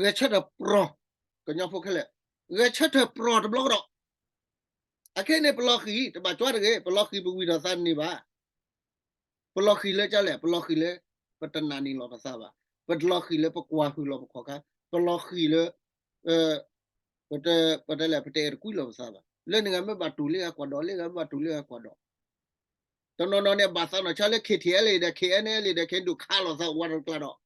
ဂဲၤဆၢထၢၣ်ပြီၤ, ကညီဖိခဲလၢာ်, ဂဲၤဆၢထၢၣ်ပြီၤတဘျီကဒီး, အခဲအံၤန့ၣ် ပလီၤဃံၤ တဘၣ်ကွၢ်တဂ့ၤ ပလီၤဃံၤပဝံၤထီၣ်သးတန့ၢ်ဘၣ် ပလီၤဃံၤလၢကလဲၣ်, ပလီၤဃံၤလၢ ပတနာ်န့ၢ်လီၤပသးဘၣ်, ပလီၤဃံၤလၢပကွၢ်ဟုၣ်လီၤပခီၣ်ခါ, ပလီၤဃံၤလၢ ပတဲလဲၣ် ပတအဲၣ်တကွံလီၤပသးဘၣ်, လၢန့ၣ်ဂၤမ့ၢ်ဘၣ်တူၢ်လၢဂၤကွၢ်ဒီး လၢဂၤမ့ၢ်ဘၣ်တူၢ်လၢဂၤကွၢ်ဒီး, တနီၤနီၤန့ၣ် ဘၣ်သးနီၢ်ဆါလၢ KTLA ဒီး KNLA ဒီး ခဲဒိၣ်ခးလိာ်သးဝဲတကျါဒီး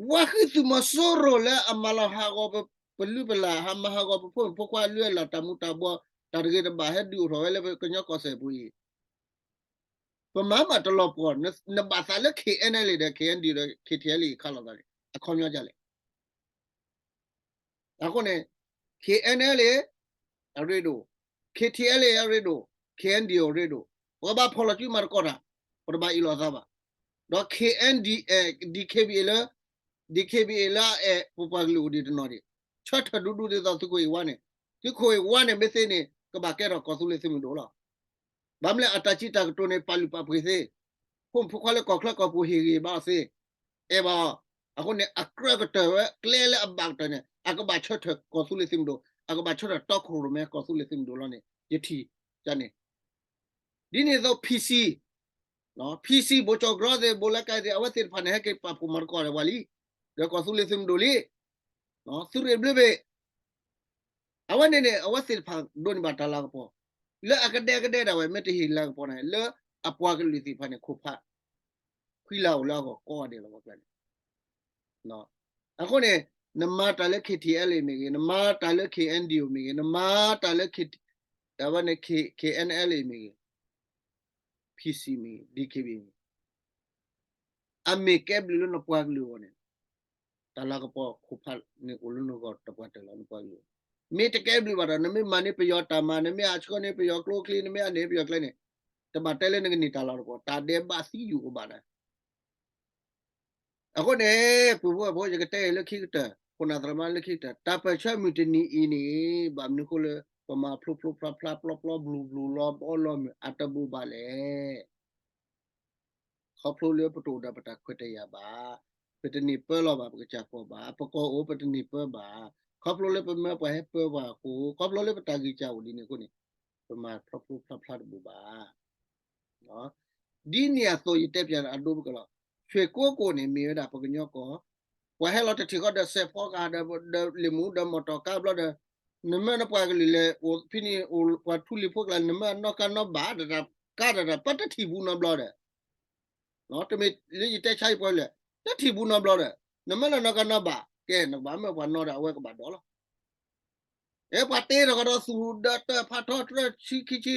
ဝါဃံသုးမီၤစိရိၤလၢအမၤလီၤဟးဂီၤပလုၢ်ပလၢ် ဟးမၤဟးဂီၤပဖိမုၣ်ဖိခွါ လုၢ်အလၢ်တၢ်မူၤတၢ်ဘှီး တၢ်တဂ့ၤတဘၣ်ဟဲဒုးအိၣ်ထီၣ်ဝဲလၢပကညီကီၢ်စဲၣ်ပူၤအံၤ, ပမၤမးတလီၤပှီၢ်, နဘၣ်သးလၢ KNLA ဒီး KNDO ဒီး KTLA ခးလိာ်သးန့ၣ် အခီပညီဒ်လဲၣ်. အဃိန့ၣ် KNLA အရ့ဒိၣ်, KTLA အရ့ဒိၣ်, KNDO အရ့ဒိၣ်, ပကဘၣ်ဖီၣ်လီၤစုမၤသကိးတၢ်, ပတဘၣ်အ့ၣ်လိာ်သးဘၣ်. ဒီး KNDO, DKBA လၢ, DKBA လၢအအဲၣ်ပပှၤကလုာ်အိၣ်ဒံးတနီၤဒံး, ဆၢထၢၣ်ဒူဒူဒ်သိးသုးခိၣ်အ့ၣ်ဝါန့ၣ်, သုးခိၣ်အ့ၣ်ဝါန့ၣ်မ့ၢ်သ့န့ၣ် ကဘၣ်ကဲထီၣ်ကီၢ်သူလ့ၤသုးမုၢ်ဒိၣ်လီၤ. ဘၣ်မနုၤလဲၣ် အတၢ်စံးတၢ်ကတိၤန့ၣ် ပာ်လုၢ်ပာ်ပှ့ၤသ့, ဖိမုၣ်ဖိခွါလၢကီၢ်ချၢကီၢ်ပူၤဟ့ၣ်ဂံၢ်ဘါအီၤသ့, အဲၣ်ဘၣ်အီၤ, အဃိန့ၣ် အကြၢးကတၢၢ်ဝဲ ကျဲလၢအဘၣ်ကတၢၢ်န့ၣ် အကဘၣ်ဆၢထၢၣ်ကီၢ်သူလ့ၤသုးမုၢ်ဒိၣ်, အကဘၣ်ဆၢထၢၣ်တီခိၣ်ရိၣ်မဲကီၢ်သူလ့ၤသုးမုၢ်ဒိၣ်လီၤန့ၣ် ယထံၣ်န့ၣ်. ဒ်န့ၣ်အသိး PC, PC ဘိၣ်ကၠီၣ်ကြီသ့ၣ် ဘိၣ်လၢကဲသ့ၣ် အဝဲသ့ၣ်တဖၣ်န့ၣ် ဟဲက့ၤပာ်ဖှိၣ်မၤသကိးဒီးပှၤလံ, ဒီးကီၢ်သူလ့ၤသုးမုၢ်ဒိၣ်လံ, သုးရ့ၣ်ဘျုးဘ့ၣ် အဝဲန့ၣ်န့ၣ် အဝဲသ့ၣ်တဖၣ်ဒိးန့ၢ်ဘၣ်တၢ်လၤကပီၤ, လၢအကဒဲကဒဲဒၣ်ဝဲ မ့ၢ်တဟ့ၣ်လၤကပီၤန့ၣ် လၢအပှၤကလုာ်သ့ၣ်တဖၣ်န့ၣ် ခိၣ်ဖး ခွံလၤအိၣ်လၢအဂီၢ်ကိးဂၤဒဲးလီၤ ပှၤကျါန့ၣ်. အဃိန့ၣ် နမၤတၢ်လၢ KTLA မ့ၢ်ဂ့ၤ, နမၤတၢ်လၢ KNDO မ့ၢ်ဂ့ၤ, နမၤတၢ်လၢ အဝဲန့ၣ် KNLA မ့ၢ်ဂ့ၤ, PC မ့ၢ်ဂ့ၤ, DKBA မ့ၢ်ဂ့ၤ, အမ့ၢ်ကဲဘျုးလၢနပှၤကလုာ်အဂီၢ်န့ၣ် တၢ်လၤကပီၤခိၣ်ဖးန့ၣ်အိၣ်လၢနဂီၢ်တပှၢ်တၢၢ်လီၤ နပှၤကလုာ်. မ့ၢ်တကဲဘျုးဘၣ်ဒီး နမ့ၢ်မၤန့ၢ်ပယီၤတၢ်မၤ, နမ့ၢ်အဆှၢန့ၢ်ပယီၤကျိချံ, နမ့ၢ်အန့ၢ်ပယီၤကျဲန့ၣ်, တဘၣ်တဲလၢနကန့ၢ်တၢ်လၤကပီၤ, တၢ်ဒဲးဘးသံယူၢ်ကဘၣ်ဒီး အဃိန့ၣ် ပုၢ်ဖိဝဲၢ်ဖိ ယကတဲအံၤလၢခံကတၢၢ်, ခိၣ်နၢ်သရၣ်သမါလၢခံကတၢၢ်, တၢ်ပၢၢ်ဆၢမုၢ်တနံၤအံၤန့ၣ် ဘၣ်မနုၤအဃိလၢ ပမၤဖျိဖျိဖျါဖျါ ပျီပျီဘျုးဘျုးလီၤဘီလီၤမုၢ်အတဘိးဘၣ်လဲၣ်. ခီဖျိလၢပတအိၣ်ဒီးပတၢ်ခွဲးတၢ်ယာ်ဘၣ်, ပတန့ၢ်ပၢလီၤဘၣ်ပကစၢ်ကီၢ်ဘၣ်, ပကီၢ်အိၣ်ပတန့ၢ်ပၢဘၣ်, ခီဖျိလၢပမၢပှၤဟဲပၢပှၤအဃိ, ခီဖျိလၢပတၢ်ဂံၢ်စၢ်အိၣ်ဒ်န့ၣ်အဃိန့ၣ်, ပမၤဖျိဖျိဖျါဖျါတဘိးဘၣ် ဒ်န့ၣ်အသိးယတဲပၠးအဒိပကလီၤ, ဆွ့ၣ်ကိကိၣ်န့ၣ် မ့ၢ်ဝဲဒၣ်ပကညီကီၢ်, ပှၤဟဲလီၤတထံၣ်ဃီဒီးစဲးဖီကဟးဒီးလ့ၣ်မူဒီးမီၢ်တီၢ်ကါဘျီဒီး, နမၢနပှၤကလုာ်လဲၤအိၣ်ဖဲန့ၣ် အိၣ်ပှၤထူလံၤဖိကျါ နမၢအနီၢ်ကါနီၢ်ဘၣ် တၢ်ကါတၢ်တၢ်ပတထံၣ်ဘူးနီတဘျီဒီး, တမ့ၢ်လၢယတဲဆါယပှၤလၢာ်, တထံၣ်ဘူးနီတဘျီဒီး, နမၢလၢနီၢ်ကါနီၢ်ဘၣ်, ကဲ နကဘၣ်မၢပှၤနီဒီးအဝဲကဘၣ်ဒီးလီၤ. အဲပှၤတ့ထီၣ်ကဒီးသူၣ်ဒီးတၢ်ဖးထီတြၢၣ်ဆံခံဆံ,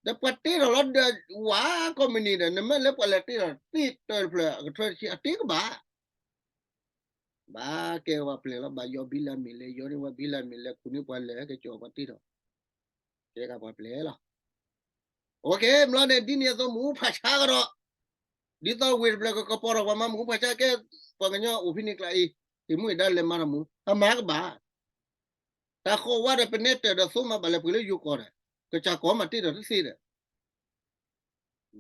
ဒီးပှၤတ့ထီၣ်လီၤဒီးဝးကိးမုၢ်နံၤဒီး နမၢလၢပှၤလဲၤတ့ထီၣ်သ့တၢၢ်တဖျၢၣ်အကထၢတဆံအတ့ကဘၣ် ဘၣ်ကဲပှၤပျဲၢ်လီၤ, ဘၣ်ယီၤဘံလၤမ့ၢ်လဲၤ, ယီၤန့ၢ်ပှၤဘံလၤမ့ၢ်လဲၤ, ခူၣ်န့ၢ်ပှၤလဲၤ ဟဲက့ၤကၠီၤပှၤတ့ထီၣ်, ကဲကပှၤပျဲၢ်လီၤ. မ့ၢ်လီၤန့ၣ် ဒ်န့ၣ်အသိးမ့ၣ်အူဖးဆါကဒီး, ဒ်သိးဝ့ၢ်တဖျၢၣ်ကကပီၤထီၣ်ပှၤမၤမ့ၣ်အူဖးဆါကဲ, ပှၤကညီအိၣ်ဖဲန့ၣ်ကျါအံၤ, ဟ့ၣ်မူဟ့ၣ်ဒါလဲၤမၤထီၣ်မ့ၣ်အူ, အမၤကဘၣ် တၢ်ဃီဝါဒီးပနဲတၢၢ်ဒီးသိမးဘၣ်လဲၤပှ့ၤလၢယိၤကီၢ်ဒီး, ကစၢ်ကီၢ်မးတ့ထီၣ်တသ့ဒီး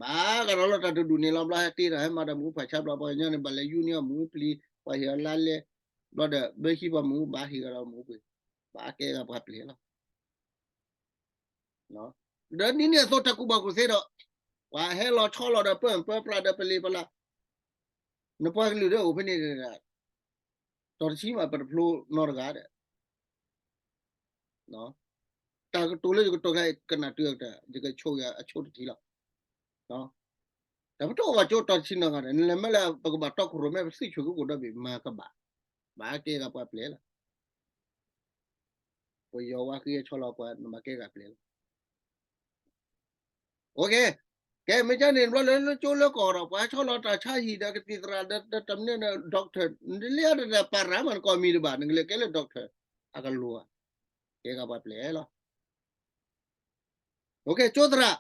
ဘၣ်ကဒီးလီၤတၢ်တဒူၣ်န့ၣ်လီၤဘျီ ဟဲတ့ထီၣ်ဟဲမၤဒီးမ့ၣ်အူဖးဆါဘျီ ပှၤကညီန့ၣ် ဘၣ်လဲၤယူန့ၢ်အီၤမ့ၣ်အူပျံၤ ပှၤဟ့ၣ်အီၤလါလဲ, ဘျီဒီး ဘၢဟံးပှၤမ့ၣ်အူဘၣ်ဟ့ၣ်ဂီၤဒီးမ့ၣ်အူပှ့ၤ, ဘၣ်ကဲဂၤပှၤပျဲၢ်လီၤ. ဒီးဒ်န့ၣ်အသိးတၢ်ကူၣ်ဘၣ်ကူၣ်သ့ဒီး, ပှၤဟဲလီၤဆီလီၤဒီးပၢၢ်ပၢပြးဒီးပလံၤပလး, နပှၤကလုာ်ဒီးအိၣ်ဖဲန့ၣ်, တီၤတဆံမး ပတဖျိနီတဂၤဒီး တၢ်ကတိၤလၢယကတိၤခဲအံၤ ကနၣ်တုၤအကတၢၢ် ယကဆိၣ်ဂ့ၤအဆိတထံၣ်လီၤ. တၢ်ပတအိၣ်ဘၣ်ကၠိတီၤတဆံနီတဂၤဒီး နလဲၤမ့ၢ်လၢပကဘၣ်တီခိၣ်ရိၣ်မဲ ပသုးဆိၣ်ကိးကိၣ်ဒီဘ့ၣ် မၤကဘၣ်, ဘၣ်ကဲဂၤပှၤပျဲၢ်လီၤ. ပယီၤဝါဃံအဆီလီၤပှၤ နဘၣ်ကဲဂၤပျဲၢ်လီၤ. ကဲ မ့ၢ်ကန့ၣ် ဘျီလၢလၢကၠိလၢကီၢ်ဒီး ပှၤဆီလီၤတၢ်ဆါဟံၣ်ဒီးကသံၣ်သရၣ်ဒီးတၢ်မနုၤန့ၣ် doctor နလၢတၢ်ပၤရၤမး နကီၢ်မံၤတဘၣ် နကလဲၤကဲလၢ doctor အကလိၤဘၣ်, ကဲဂၤပှၤပျဲၢ်လီၤ. ကၠိသရၣ်,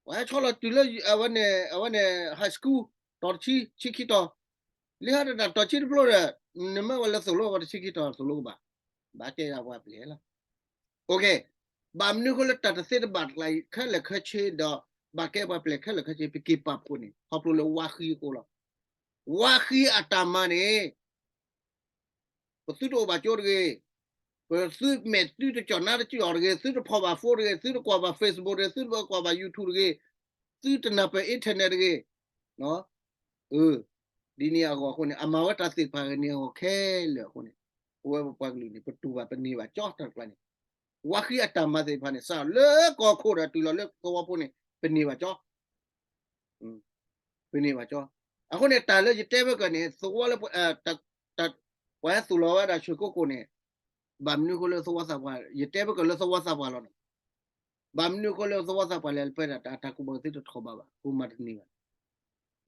ပှၤဟဲဆီလီၤတုၤလၢ အဝဲန့ၣ် အဝဲန့ၣ် high school တီၤတဆံ ဆံခံတီၤ, လၢဟဲတၢ်တီၤဆံတဖျိဒီး နမ့ၢ်ဝဲလၢသိၣ်လိပှၤတဆံခံတီၤ သိၣ်လိကဘၣ်, ဘၣ်ကဲဂၤပှၤပျဲၢ်လီၤ. ဘၣ်မနုၤအဃိလၢတၢ်တသ့တဘၣ်ကျါအံၤ ခဲလၢာ်ခဲဆ့ဒီး ဘၣ်ကဲပှၤပျဲၢ်ခဲလၢာ်ခဲဆ့ ပက့ၤပာ်ဖှိၣ်န့ၣ် ခီဖျိလၢဝါဃံအဃိလီၤ. ဝါဃံအတၢ်မၤန့ၣ် ပသုတအိၣ်ဘၣ်ကၠိတဂ့ၤ, ပသုမဲာ်သုတကၠီၣ်နါတကၠီၣ်တဂ့ၤ, သုတဖီၣ်ဘၣ် phone တဂ့ၤ, သုတကွၢ်ဘၣ် Facebook တဂ့ၤ, သုတကွၢ်ဘၣ် YouTube တဂ့ၤ, သုတနၢ်ပၢၢ် internet တဂ့ၤ, ဒ်န့ၣ်အဂီၢ်အဃိန့ၣ် အမၤဝဲတၢ်သ့ၣ်တဖၣ်ဂ့ၤန့ၣ်အဂီၢ်ခဲလၢာ်အဃိန့ၣ် ပဝဲပပှၤကလုာ်န့ၣ် ပတူၢ်ဘၣ်ပန့ၢ်ဘၣ်ကၠီတၢ်တကျါန့ၣ်, ဝါဃံအတၢ်မၤသ့ၣ်တဖၣ်န့ၣ် စးလၢကီၢ်ခိၣ်ဒီးတုၤလီၤလၢသဝီဖိန့ၣ် ပန့ၢ်ဘၣ်ကၠီ ပန့ၢ်ဘၣ်ကၠီ. အဃိန့ၣ် တၢ်လၢယတဲဝဲကၢန့ၣ် သဝီလၢ ပှၤဟဲသူၣ်လီၤဝဲဒၣ်ဆှၢကိးကိၣ်န့ၣ် ဘၣ်မနုၤအဃိလၢသဝီသးပှၢ် ယတဲဝဲကၢလၢသဝီသးပှၢ်လီၤန့ၣ်, ဘၣ်မနုၤအဃိလၢသဝီသးပှၢ်လဲၤပၢတၢ် တၢ်ကူၣ်ဘၣ်ကူၣ်သ့တထီၣ်ဘးဘၣ် ပမၤတန့ၢ်ဘၣ်,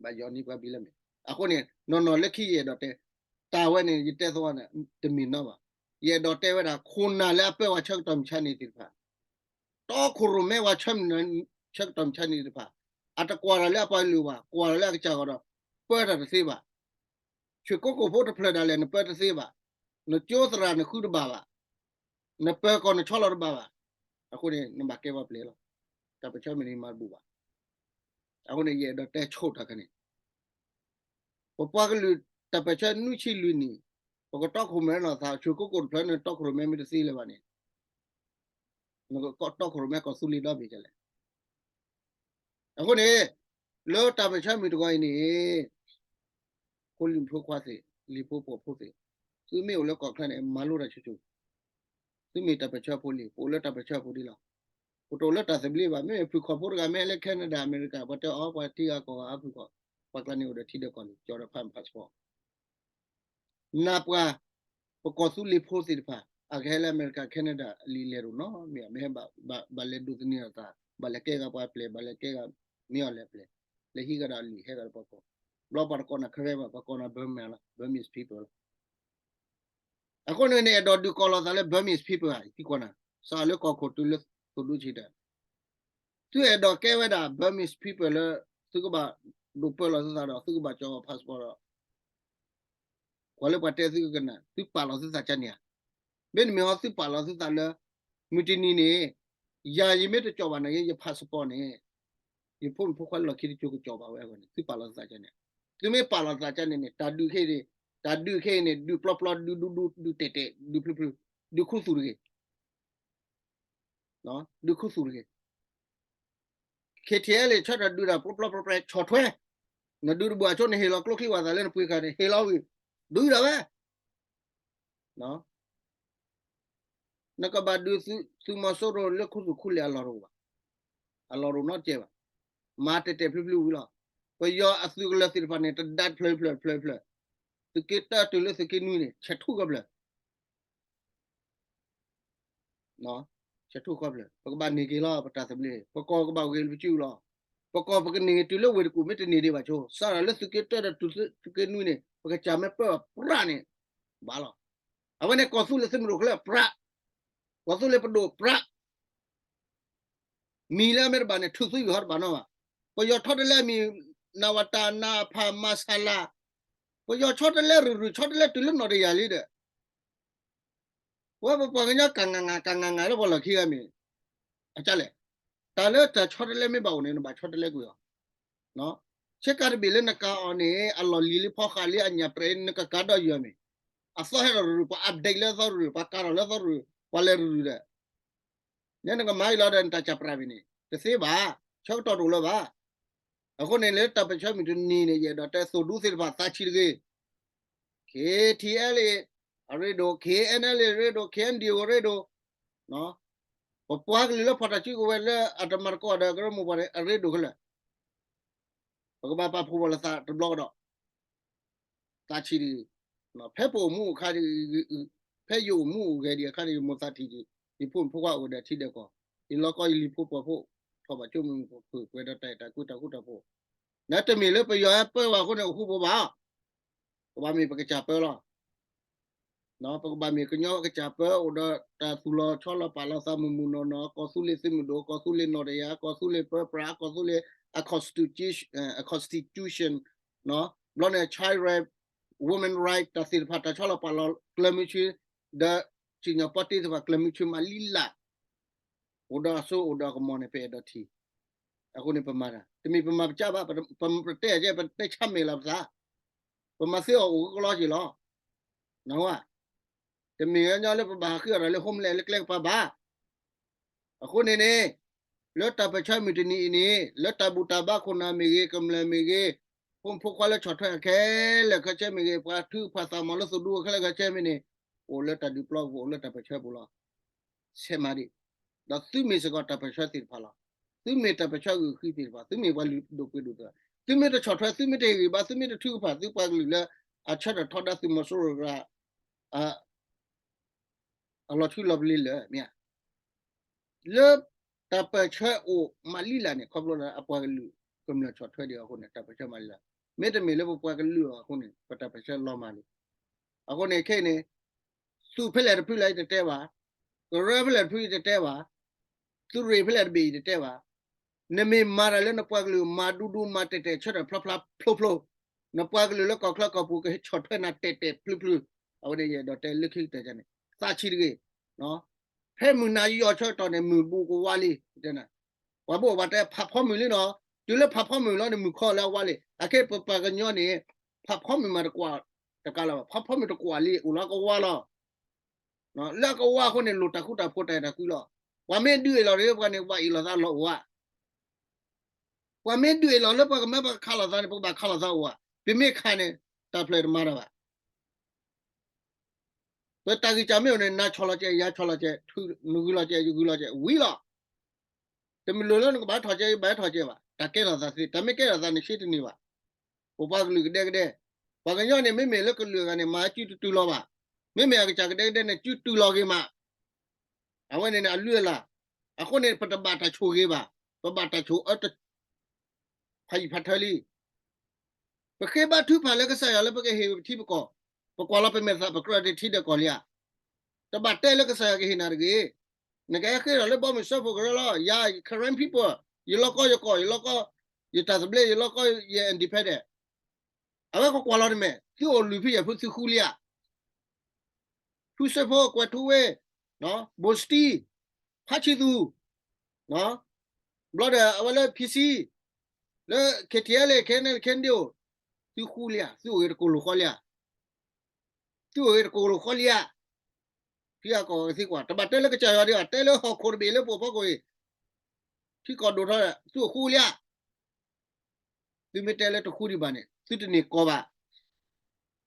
ဘၣ်ယီၤန့ၢ်ပှၤဘံလၢမ့ၢ်. အဃိန့ၣ် နီၢ်နီၢ်လၢခံယအဲၣ်ဒိးတဲ တၢ်ဝဲန့ၣ် ယတဲသဝီန့ၣ် တမ့ၢ်နီဘၣ်. ယအဲၣ်ဒိးတဲဝဲဒၣ် ခိၣ်နၢ်လၢအပၢဝဲဆၢကတီၢ်မုၢ်ဆါနံၤသ့ၣ်တဖၣ် တီခိၣ်ရိၣ်မဲဝဲ ဆၢကတီၢ်မုၢ်ဆါနံၤသ့ၣ်တဖၣ် အတကွၢ်တၢ်လၢအပှၤကလုာ်ဘၣ်, ကွၢ်တၢ်လၢအကစၢ်ဂီၢ်ဒီး ပၢတၢ်တသ့ဘၣ်. ဆှၢကိးကိၣ်ဖိတဖျၢၣ်ဒၣ်လဲာ် နပၢတသ့ဘၣ်. နကၠိသရၣ်နဃုတဘၣ်ဘၣ်. နပၢၤကီၢ်နဆီလီၤတဘၣ်ဘၣ်. အဃိန့ၣ် နဘၣ်ကဲပှၤပျဲၢ်လီၤ. တၢ်ပၢၢ်ဆၢမ့ၢ်န့ၣ်မၤတဘူၣ်ဘၣ်. အဃိန့ၣ် ယအဲၣ်ဒိးတဲဆိၣ်တၢ်ခါန့ၣ် ပပှၤကလုာ် တၢ်ပၢၢ်ဆၢနွံဆံလွံၢ်နံၣ် ပကတီခိၣ်ရိၣ်မဲလီၤသး ဆှၢကိးကိၣ်တဖျၢၣ်န့ၣ် တီခိၣ်ရိၣ်မဲမ့ၢ်တသ့လၢၤဘၣ်န့ၣ် နကတီခိၣ်ရိၣ်မဲကီၢ်သူလ့ၤဒီဘ့ၣ်ဒ်လဲၣ်. အဃိန့ၣ် လၢတၢ်ပၢၢ်ဆၢမုၢ်တဂီၤအံၤန့ၣ် ဖိလံၤဖိခွါသ့ၣ် လံၤဖိပိာ်ဖိသ့ၣ် သုမ့ၢ်အိၣ်လၢကီၢ်ချၢန့ၣ် မၤလိတၢ်ဆိဆိ, သုမ့ၢ်တၢ်ပၢၢ်ဆၢဖိလံၤ ပအိၣ်လၢတၢ်ပၢၢ်ဆၢဖိဒ်လီၤ. ပတအိၣ်လၢတၢ်သဘျ့ဘၣ်. မ့မ့ၢ်ဖုၣ်ခီၣ်ဖိတဂၤ မ့ၢ်ဟဲလၢ Canada America ပှၤတဲအီၤ ပှၤထံဂၤကီၢ်ဂၤအဖုၣ်ခီၣ်, ပှၤကျါန့ၣ်အိၣ်ဒီးထံဒီးကီၢ်လံ ကၠီဒီးဖး passport နၢ်ပှၤ ပကီၢ်သူလ့ၤဖိသ့ၣ်တဖၣ် အကဟဲလၢအမဲရကၤ Canada အလံာ်လဲၢ်တအိၣ်နီတမံၤဘၣ်. မ့ၢ်ဟဲဘၣ်လဲၤဒိးသန့ၤအသး, ဘၣ်လဲၤကဲဂၤပှၤပျဲၢ်, ဘၣ်လဲၤကဲဂၤမ့ၢ်အီၤလဲၤပျဲၢ်, လဲၤဟံးဂၤဒီးအလံာ် ဟဲဂၤဒီးပှၤကီၢ်, ဘျီပှၤတကိးနၤ Karen ဘၣ်, ပှၤကိးနၤ Burma လီၤ, Burmese people လီၤ. အဃိန့ၣ် နအဲၣ်ဒိးဒုးကိးလီၤသးလၢ Burmese people ဧါ, ယသံကွၢ်နၤ, စးလၢကီၢ်ခိၣ်တုၤလၢသိၣ်ဒူဆံးတၢ် သုအဲၣ်ဒိးကဲဝဲဒၣ် Burmese people လၢ သုကဘၣ်ဒိးပၢလီၤသုသးဒီး သုကဘၣ်ကၠီ passport ဒီး ကွၢ်လၢပှၤတဲသုကနၣ် သုပာ်လီၤသုသးကန့ၣ်ဧါ. မ့တမ့ၢ်ဟီ သုပာ်လီၤသုသးလၢ မုၢ်တနံၤန့ၣ် ယၤယမ့ၢ်တကၠီဘၣ်နၤ ယ passport န့ၣ် ယဖိမုၣ်ဖိခွါလီၢ်ခံတကၠိကကၠီဘၣ်ဝဲအဂီၢ်န့ၣ် သုပာ်လီၤသုသးကန့ၣ်. သုမ့ၢ်ပာ်လီၤသုသးကန့ၣ်န့ၣ် တၢ်ဒုးခဲအံၤန့ၣ် တၢ်ဒုးခဲအံၤန့ၣ် ဒုးပျီပျီ ဒုးဒူဒူ ဒုးတဲာ်တဲာ် ဒုးဖျုးဖျုး ဒုးခူသူၣ်တဂ့ၤ ဒုးခူသူၣ်တဂ့ၤ. ခဲထံအဲလ့ၣ် ဆၢထၢၣ်ဒုးတၢ်ပျီပျီပြဲပြဲ ဆီၣ်ထွဲ, နဒုးတဘၣ်ဆိ နဟ့ၣ်လီၤကျိချံဝၣ်သၣ်လၢနပှ့ၤခါန့ၣ် ဟ့ၣ်လီၤဝံၤ ဒုးဒၣ်ဝဲ နကဘၣ်ဒုးသုးမီၤစိရိၤလၢခူသူၣ်ခူလ့ၣ်အလီၢ်တအိၣ်ဘၣ်, အလီၢ်တအိၣ်နီတကဲဘၣ်. မၤတဲာ်တဲာ်ဖျုးဖျုးဝံၤလီၤ. ပယီၤအသုးကလၢၤသ့ၣ်တဖၣ်န့ၣ် တဒါတဖျၢၣ်ဖျၢၣ်ဖျၢၣ်ဖျၢၣ်, သုးက့တၢတုၤလၢသုးက့နွံန့ၣ် ဆဲးထူၣ်ဃီဖျၢၣ် ဆဲးထူၣ်ဃီဖျၢၣ် ပကဘၣ်န့ၢ်က့ၤလီၤ ပတၢ်သဘျ့, ပကီၢ်ကဘၣ်ဂ့ၤပစုလီၤ. ပကီၢ်ပကန့ၢ်က့ၤတုၤလၢဝ့ၢ်တကူၣ် မ့ၢ်တန့ၢ်ဒံးဘၣ်ဆိ, စးထီၣ်လၢသုးက့တၢဒီးတုၤသုးက့နွံန့ၣ် ပကစၢ်မ့ၢ်ပၢၢ်ပြးန့ၣ် ဘၣ်လီၤ. အဝဲန့ၣ်ကီၢ်သူလ့ၤသုးမုၢ်ဒိၣ်ခဲလၢာ်ပြး, ကီၢ်သူလ့ၤပဒိၣ်ပြး မံၤလၢအမ့ၢ်တဘၣ်န့ၣ် ထုးသုယုၢ်ဟီတဘၣ်နီဘၣ်. ပယီၤဆီတလဲအမံၤ နဝတ, နအဖ, မဆလ, ပယီၤဆီတလဲရုၢ်ရုၢ် ဆီတလဲတုၤလၢနီၢ်တယၢ်လံဒီး ပဝဲပပှၤကညီကငၣ်ငၣ် ကငၣ်ငၣ်လၢပှၤလီၢ်ခံဂၤမ့ၢ် အကလဲၣ်, တၢ်လၢတၢ်ဆီတလဲမ့ၢ်ဘၣ်အိၣ်န့ၣ် နဘၣ်ဆီတလဲကွံာ်အီၤ. ဆ့ကၤတဘ့ၣ်လၢနကၤအီၤန့ၣ် အလီၢ်လံၤလံဖီဃာ်လံ အညၣ်ပြဲး နကကၤဒီးယွၤမ့ၢ် အသီဟဲဒီးရုၢ်ရုၢ် ပှၤ update လၢအသီရုၢ် ပှၤကၤထီၣ်လၢအသီရုၢ် ပှၤလဲၤရုၢ်ရုၢ်ဒီး ညါနကမၤအံၤလီၤဒီး နတၢ်စၢ်ပြးမ့ၢ်န့ၣ် တသ့ဘၣ်, ဆၢကတီၢ်တအိၣ်လၢၤဘၣ်. အဃိန့ၣ်လၢတၢ်ပၢၢ်ဆၢမုၢ်တနံၤန့ၣ် ယအဲၣ်ဒိးတဲသိၣ်ဒူသ့ၣ်တဖၣ်သးဆံးတဂ့ၤ, K T L A အရ့ဒိၣ်, K N L A အရ့ဒိၣ်, K N D O အရ့ဒိၣ်, ပပှၤကလုာ်လၢဖီၣ်တၢ်စုကဝဲၤလၢအတမၤသကိးဒီးကရၢမိၢ်ပှၢ်န့ၣ် အရ့ဒိၣ်ခဲလၢာ်, ပကဘၣ်ပာ်ဖှိၣ်ပလီၢ်သးတဘျီကဒီး သးဆံးတဂ့ၤ, ဖဲပအိၣ်မူအခါ, ဖဲယအိၣ်မူအိၣ်ဂဲၤဒံးအခါန့ၣ် ယမိၢ်သးဆံးတဂ့ၤ, ယဖိမုၣ်ဖိခွါအိၣ်ဒီးထံဒီးကီၢ်, ယလီၤကီယလံၤဖိပှီၤဖိ, ထီၣ်ဘၣ်ကၠိမုၢ်ပှၤဖုၣ်ပှဲၤဒီးတၢ်အဲၣ်တၢ်ကွံတၢ်ဃူတၢ်ဖိး, နတမ့ၢ်လၢပယီၤဟဲပၢဘၣ်အဃိန့ၣ် အိၣ်ဃူဖိးဘၣ်, ပဘၣ်မ့ၢ်ပကစၢ်ပၢလီၤ ပကဘၣ်မ့ၢ်ကညီကစၢ်ပၢ အိၣ်ဒီးတၢ်သူၣ်လီၤဆီလီၤပာ်လီၤသးမုၢ်မုၢ်နီၢ်နီၢ်, ကီၢ်သူလ့ၤသုးမုၢ်ဒိၣ်, ကီၢ်သူလ့ၤနီၣ်တယၢ်, ကီၢ်သူလ့ၤပၢပြး, ကီၢ်သူလ့ၤအ constitution, အ constitution, ဘျီန့ၣ် child right, women right တၢ်သ့ၣ်တဖၣ် တၢ်ဆီလီၤပာ်လီၤကျၢၤမုဆူ, ဒီးစံၣ်ညီၣ်ပီတ့သ့ၣ်တဖၣ်ကျၢၤမုဆူမးလံလၢ်, အိၣ်ဒီးအစိအိၣ်ဒီးအကမီၤန့ၣ် ပအဲၣ်ဒိးထံၣ်, အဃိန့ၣ်ပမၤတၢ် တမ့ၢ်ပမၤပစၢ်ဘၣ်, ပတဲကဲ ပတဲဆါမဲာ်လီၤပသး, ပမၤသ့အီၤအိၣ်ကလီက့ၤလီၤ နဝဲ, တမ့ၢ်ညီလၢပဘၣ်ဟးဃုအီၤဒီးလၢ homeland လၢကျဲကပၤဘၣ်. အဃိန့ၣ်န့ၣ်, လၢတၢ်ပၢၢ်ဆၢမုၢ်တနံၤအံၤန့ၣ် လၢတၢ်ဘူၣ်တၢ်ဘါခိၣ်နၢ်မ့ၢ်ဂ့ၤ, ကမျၢၢ်မ့ၢ်ဂ့ၤ, ဖိမုၣ်ဖိခွါလၢဆီၣ်ထွဲခဲလၢာ်ခဲဆ့မ့ၢ်ဂ့ၤ, ပှၤထုကဖၣ်သးမၤလၢသိၣ်ဒူခဲလၢာ်ခဲဆ့မ့ၢ်န့ၣ်, အိၣ်လၢတၢ်ဒုးပျီပူၤ အိၣ်လၢတၢ်ပၢၢ်ဆၢပူၤလီၤ. ဆဲးမၤဒံး, ဒီးသုမ့ၢ်စ့ၢ်ကီးတၢ်ပၢၢ်ဆၢသ့ၣ်တဖၣ်လီၤ. သုမ့ၢ်တၢ်ပၢၢ်ဆၢဂုာ်ဃံသ့ၣ်တဖၣ်, သုမ့ၢ်ပှၤလုၢ်ဒိၣ်ပှ့ၤဒိၣ်သ့ၣ်တဖၣ်, သုမ့ၢ်တဆီၣ်ထွဲ, သုမ့ၢ်တဟ့ၣ်ဂံၢ်ဘါ, သုမ့ၢ်တထုကဖၣ်သုပှၤကလုာ်လၢအဆၢထၢၣ်ထီဒါသုးမီၤစိရိၤတဂၤ အလီၤထူလီၤပလ့ၤလၢာ်မ့ၢ်ဧါ. လၢတၢ်ပၢၢ်ဆၢအိၣ်မးလံလၢ်န့ၣ် ခီဖျိလၢအပှၤကလုာ်ကမျၢၢ်ဆီၣ်ထွဲဒံးအဃိန့ၣ် တၢ်ပၢၢ်ဆၢမးလံလၢ်, မ့တမ့ၢ်လၢပပှၤကလုာ်အဃိန့ၣ် ပတၢ်ပၢၢ်ဆၢလီၤမၢ်လံ. အဃိန့ၣ်ခဲအံၤန့ၣ် သူၣ်ဖဲလဲၣ်တဖုလၢယတတဲဘၣ်, ကရၢဖဲလဲၣ်တဖုယတတဲဘၣ်, သုးရ့ၣ်ဖဲလဲၣ်တဘ့ၣ်ယတတဲဘၣ်. နမ့ၢ်မၤတၢ်လၢနပှၤကလုာ်မၤဒူဒူမၤတဲာ်တဲာ်ဆၢထၢၣ်ဖျါဖျါဖျိဖျိ, နပှၤကလုာ်လၢကီၢ်ချၢကီၢ်ပူၤကဆီၣ်ထွဲနၤတဲာ်တဲာ်ဖျုဖျု, အဝဲန့ၣ်ယအဲၣ်ဒိးတဲလၢခံကတၢၢ်န့ၣ် သးဆံးတဂ့ၤ. ဖဲမုၢ်နၤယီၤဆၢကတီၢ်န့ၣ် မုၢ်ဘူးကဝါလံ, တဲနၤ, ပှၤဘိးဘၣ်တဲဖးဖီမုၢ်လံနီၤ, တုၤလၢဖးဖီမုၢ်လီၤန့ၣ် မုၢ်ခီလၢအဝါလံ. အခဲပပှၤကညီန့ၣ် ဖးဖီမုၢ်မၤတကွၢ်တကးလၢၤဘၣ်, ဖးဖီမုၢ်တကွၢ်လံ အိၣ်လၢအကဝါလီၤ. လၢအကဝါအဃိန့ၣ် လိၣ်တၢ်ဃူတၢ်ဖိးတၢ်အဲၣ်တၢ်ကွံလီၤ. ပှၤမ့ၢ်ဒုးအ့ၣ်လီၤဒီးပှၤန့ၣ် ပှၤအ့ၣ်လီၤသးလီၤအိၣ်ဧါ. ပှၤမ့ၢ်ဒုးအ့ၣ်လီၤလၢပှၤကမၢပှၤကခးလိာ်သးန့ၣ် ပကဘၣ်ခးလိာ်သးအိၣ်ဧါ. ပမ့ၢ်ခးန့ၣ် တၢ်ဖျၢၣ်တမၤတၢ်ဘၣ်. ပတၢ်ဂံၢ်စၢ်မ့ၢ်အိၣ်န့ၣ် နၤဆီၣ်လီၤကဲး ယၤဆီၣ်လီၤကဲး, နဂုၤလီၤကဲး ယဂုၤလီၤကဲး ဝံၤလီၤ. တမ့ၢ်လိၣ်လၢနကဘၣ်ထီၣ်ကဲး ယဘၣ်ထီၣ်ကဲးဘၣ်. တၢ်ကဲထီၣ်သးသ့, တၢ်မ့ၢ်ကဲထီၣ်သးန့ၣ် ရှဲတန့ၢ်ဘၣ်. ပပှၤကလုာ်ကဒဲကဒဲ, ပှၤကညီန့ၣ် မ့မ့ၢ်လၢကလုာ်အဂၤန့ၣ် မၤစုတတုၤလီၤဘၣ်. မ့မ့ၢ်အကစၢ်ကဒဲကဒဲန့ၣ် စုတုၤလီၤဂ့ၤမး. အဝဲန့ၣ်န့ၣ် အလုၢ်အလၢ်. အဃိန့ၣ် ပတဘၣ်တၢ်ဆိၣ်ဂ့ၤဘၣ်, ပဘၣ်တၢ်ဆိၣ်အၢတ ဖးယံာ်ဖးထၢလံ. ပဃ့ဘါထုကဖၣ်လၢကစၢ်ယွၤလၢပကဟ့ၣ်ပထံပကီၢ်, ပကွၢ်လီၤပမဲာ်သး ပကြၢးတထံဒီးကီၢ်လံဧါ. တဘၣ်တဲလၢကစၢ်ယွၤကဟ့ၣ်နၤတဂ့ၤ. နကဟဲဃ့ထီၣ်လၢဘီမုၢ်စၢဖှိၣ်ကရၢလီၤ. ယၤ Karen people, ယလီၤကီယကီၢ်, ယလီၤကီယတၢ်သဘျ့, ယလီၤကီယ independent. အဝဲကကွၢ်လီၤတမဲာ်, သုအိၣ်လုၢ်ဖဲယဲၢ်ဖုသုဃူလံဧါ. ဖုစၢဖှိၣ်, ကွဲးထူဝ့, ဘိၣ်စတံ, ဖါဆံသူး, ဘျီဒီးအဝဲလၢ P C, လၢ K T L A, K N L A, K N D O, သုဃူလံဧါ, သုအိၣ်ဂ့ၤတကိၢ်လိာ်ဃီလံဧါ. သုအိၣ်ဂ့ၤတကိၢ်လိာ်ဃီလံဧါ. ဖံအကီၢ်ကသံကွၢ်, တဘၣ်တဲလၢကစၢ်ယွၤဒံးဘၣ်, တဲလၢဟီၣ်ခိၣ်တဘ့ၣ်လၢပအိၣ်ဖီခိၣ်အံၤ, ထံကီၢ်ဒိၣ်ထီၣ်, သုအိၣ်ဃူလံဧါ. သုမ့ၢ်တဲလၢတဃူဒံးဘၣ်န့ၣ် သုတန့ၢ်ကီၢ်ဘၣ်.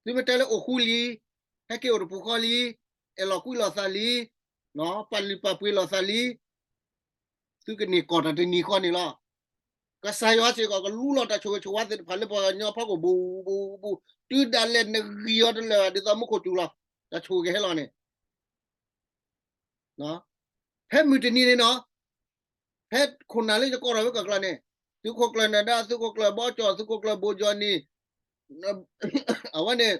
သုမ့ၢ်တဲလၢအိၣ်ဃူလံ, ဟဲက့ၤအိၣ်တပူၤဃီလံ, အဲၣ်လီၤကွံလိာ်သးလံ, ပာ်လုၢ်ပာ်ပှ့ၤလိာ်သးလံ, သုကန့ၢ်ကီၢ်တၢ်တနံၤဃီန့ၣ်လီၤ. ကစၢ်ယွၤစ့ၢ်ကီးကလူလီၤတၢ်ဆိၣ်ဂ့ၤဆိၣ်ဝါသ့ၣ်တဖၣ်လၢပှၤကညီဖီခိၣ်ဘူးဘူးဘူး, တုၤဒၣ်လဲာ်နဂံၢ်အီၤတလၢာ်ဘၣ် ဒ်သိးမူခိၣ်စူၤလီၤ, တၢ်ဆိၣ်ဂ့ၤကဟဲလီၤန့ၣ် ဖဲမုၢ်တနံၤန့ၣ်နီၤ, ဖဲခိၣ်နၢ်လၢယကိးထီၣ်ဝဲကီၢ်ကျၢၢ်န့ၣ်, သုးခိၣ်ကျၢၢ်နၢၤဒါ, သုးခိၣ်ကျၢၢ်ဘီကၠီၣ်, သုးခိၣ်ကျၢၢ်ဘိၣ်ကၠီၣ်နံၣ်, အဝဲန့ၣ်,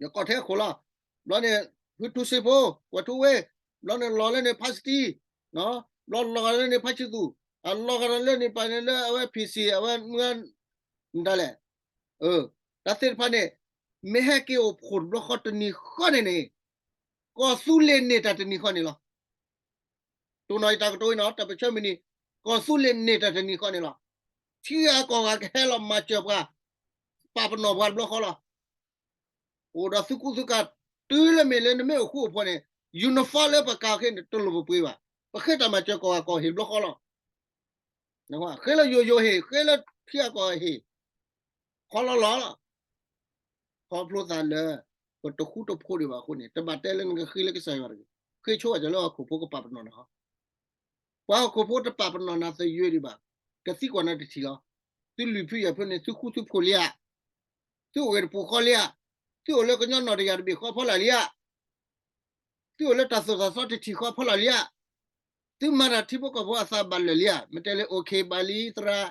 ယကိးထဲအခိၣ်လီၤ. ဘျီန့ၣ်, ဖုထူစ့ဖိ, ကွဲးထူဝ့, ဘျီန့ၣ်လီၤလၢန့ၣ်ဖါစတံ, ဘျီလီၤဂာ်လၢန့ၣ်ဖါဆံသူၣ်, အလီၤဂာ်လၢန့ၣ်ပာ်န့ၣ်လၢအဝဲ P C အဝဲမုၢ်, မတၤလဲၣ်, တၢ်သ့ၣ်တဖၣ်န့ၣ်, မ့ၢ်ဟဲက့ၤအိၣ်ဖှိၣ်တဘျီဃီတနံၤဃီန့ၣ်န့ၣ်, ကီၢ်သူလ့ၤန့ၢ်တၢ်တနံၤဃီန့ၣ်လီၤ. တိၢ်နီၣ်ယတၢ်ကတိၤအံၤနီၤ, တၢ်ပၢၢ်ဆၢမုၢ်နံၤ, ကီၢ်သူလ့ၤန့ၢ်တၢ်တနံၤဃီန့ၣ်လီၤ. ထံဂၤကီၢ်ဂၤကဟဲလီၤမၤစၢၤပှၤ, ပာ်ပနီၣ်ပှၤတဘျီဃီလီၤ. အိၣ်ဒီးသုကူသုကၤ, တုၤလၢမ့ၢ်လၢနမ့ၢ်အိၣ်ဃူအိၣ်ဖိးန့ၣ်, uniform လၢပကၤခဲန့ၣ် တလိၣ်ပပှ့ၤဘၣ်. ပဃ့တၢ်မၤစၢၤကီၢ်ဂၤကီၢ်ဟ့ၣ်တဘျီဃီလီၤ. ဃ့လၢယိယိဟ့ၣ်, ဃ့လၢထံအကီၢ်ဟ့ၣ်, ခီလီၤလီၤလီၤ. ခီဖျိသးလၢ ပတဃူတဖိးဒံးဘၣ်အဃိန့ၣ် တဘၣ်တဲလၢနကဃ့လၢကစၢ်ယွၤတဂ့ၤ, ဃ့ဆိဘၣ်စၢၤလၢဟီၣ်ခိၣ်ဖိကပာ်ပနီၣ်နၤဟီ, ပှၤဟီၣ်ခိၣ်ဖိတပာ်ပနီၣ်နၤသယုၢ်ဒံးဘၣ်, ကသံကွၢ်နၤတထံၣ်လီၤ. သုလုၢ်ဖုယၢၢ်ဖုန့ၣ် သုဃူသုဖိးလံဧါ, သုအိၣ်ဂ့ၤတပူၤဃီလံဧါ, သုအိၣ်လၢကညီနီၢ်တယၢ်တဘ့ၣ်ဃီဖီလာ်လံဧါ, သုအိၣ်လၢတၢ်သိၣ်တၢ်သီတထံၣ်ဃီဖီလာ်လံဧါ, သုမၤတၢ်ထံဖိကီၢ်ဖိအသးဘၣ်လၢာ်လံဧါ, မ့ၢ်တဲလၢ okay ဘၣ်လံသရၣ်,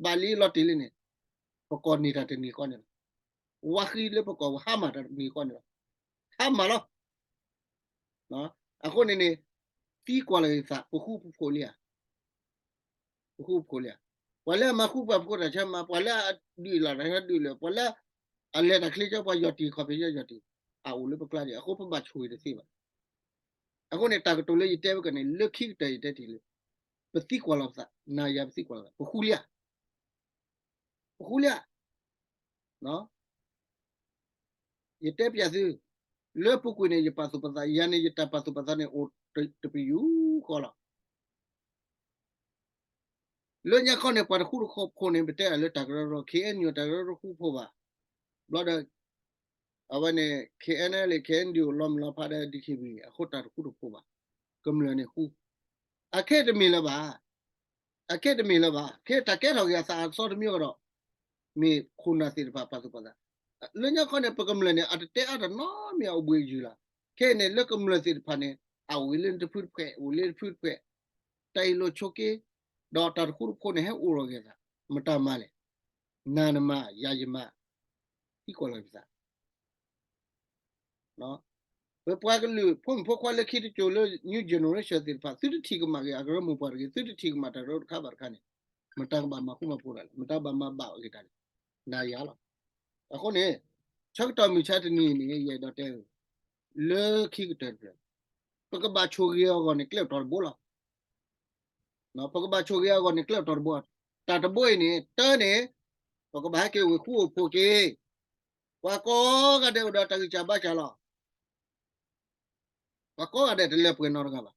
ဘၣ်လံလီၤတံၢ်လံန့ၣ်, ပကီၢ်န့ၢ်တၢ်တနံၤဃီန့ၣ်လီၤ. ဝါဃံလၢပကီၢ်ပူၤဟါမၢ်တၢ်တနံၤဃီန့ၣ်လီၤ. ဟါမၢ်လီၤ. အဃိန့ၣ်န့ၣ် သံကွၢ်လီၤက့ၤသး ပဃူပဖိးလံဧါ, ပဃူပဖိးလံဧါ, ပှၤလၢအမၤဃူပှၤဖိးတၢ်ဆါမၤ, ပှၤလၢအဒုးလီၤတၢ်ဆါဒုးလီၤ, ပှၤလၢအလဲၤတၢ်ချ့ကၠီ ပှၤယီၢ်တံၢ်ခီၣ်ဖံးယီၢ်ယီၢ်တံၢ်, အအိၣ်လၢပကျါဒံး, အဃိပဘၣ်ဆိၣ်ဂ့ၤတသ့ဘၣ်. အဃိန့ၣ် တၢ်ကတိၤလၢယတဲဝဲကန့ၣ် လၢခံကတၢၢ်ယတဲတ့ၢ်လံ, ပသံကွၢ်လီၤပသး, နၤယၤပသံကွၢ်လီၤပသး, ပဃူလံဧါ, ပဃူလံဧါ. ယတဲပျးသု, လၢပူၤကွံာ်န့ၣ် ယပာ်သူၣ်ပာ်သး, ယၤန့ၣ် ယတၢ်ပာ်သူၣ်ပာ်သးန့ၣ် အိၣ်တပယူာ်ဃီလီၤ. လၢညါခီန့ၣ် ပှၤတဃူတဖိးန့ၣ် ပတဲအီၤလၢတၢ်ကရၢကရိ, KNU တၢ်ကရၢကရိဃူဖိးဘၣ်. ဘျီဒီး အဝဲန့ၣ် KNLA KNDO လီၤမုၢ်လီၤဖးဒီး DKBA အဃိတၢ်တဃူတဖိးဘၣ်. ကမျၢၢ်န့ၣ်ဃူ, အခဲတမ့ၢ်လၢၤဘၣ်. အခဲတမ့ၢ်လၢၤဘၣ်. ခဲတၢ်ကဲထီၣ်က့ၤအသးအသီတမံၤကဒီး, မ့ၢ်ခိၣ်နၢ်သ့ၣ်တဖၣ်ပာ်သူၣ်ပာ်သး. လၢညါခီန့ၣ် ပကမျၢၢ်န့ၣ် အတတဲအါတၢ်နီတမံၤ အအိၣ်ဘှံးယုာ်လီၤ. ခဲအံၤန့ၣ် လၢကမျၢၢ်သ့ၣ်တဖၣ်န့ၣ် အအိၣ်ဂ့ၤလၢတဖုတဖှဲး, အိၣ်လၢတဖုတဖှဲး, တၢ်အ့ၣ်လိာ်ဆိးက့, ဒီးတၢ်တဃူတဖိးန့ၣ် ဟဲအိၣ်ထီၣ်က့ၤအသး, မတၤမၤလဲၣ်. နၤနမၤ, ယၤယမၤ, သံကွၢ်လီၤပသး. ပပှၤကလုာ် ဖိမုၣ်ဖိခွါလၢခံတစိၤလၢ new generation သ့ၣ်တဖၣ် သုတထံၣ်ကမၣ်က့ၤအကရၢမိၢ်ပှၢ်တဂ့ၤ, သုတထံၣ်ကမၣ်တၢ်ကရၢတခါဘၣ်တခါန့ၣ်, မတၤကဘၣ်မၤဃူမၤဖိးတၢ်လဲၣ်, မတၤဘၣ်မၤဘၣ်အီၤက့ၤတၢ်လဲၣ်, နၤယၤလီၤ. အဃိန့ၣ် ဆၢကတီၢ်မုၢ်ဆါတနံၤအံၤန့ၣ် ယအဲၣ်ဒိးတဲ, လၢခံကတၢၢ်တဖျၢၣ်, ပကဘၣ်ဆိၣ်ဂ့ၤအဂီၢ်န့ၣ် ကျဲအိၣ်ထီၣ်တဘိလီၤ. ပကဘၣ်ဆိၣ်ဂ့ၤအဂီၢ်န့ၣ် ကျဲအိၣ်ထီၣ်တဘိ, တၢ်တဘိအံၤန့ၣ် တၢ်န့ၣ် ပကဘၣ်ဟဲက့ၤအိၣ်ဃူအိၣ်ဖိးက့ၤ, ပှၤကိးဂၤဒဲးအိၣ်ဒီးတၢ်ဂံၢ်စၢ်ဘါစၢ်လီၤ. ပှၤကိးဂၤဒဲးတလၢပှဲၤနီတဂၤဘၣ်.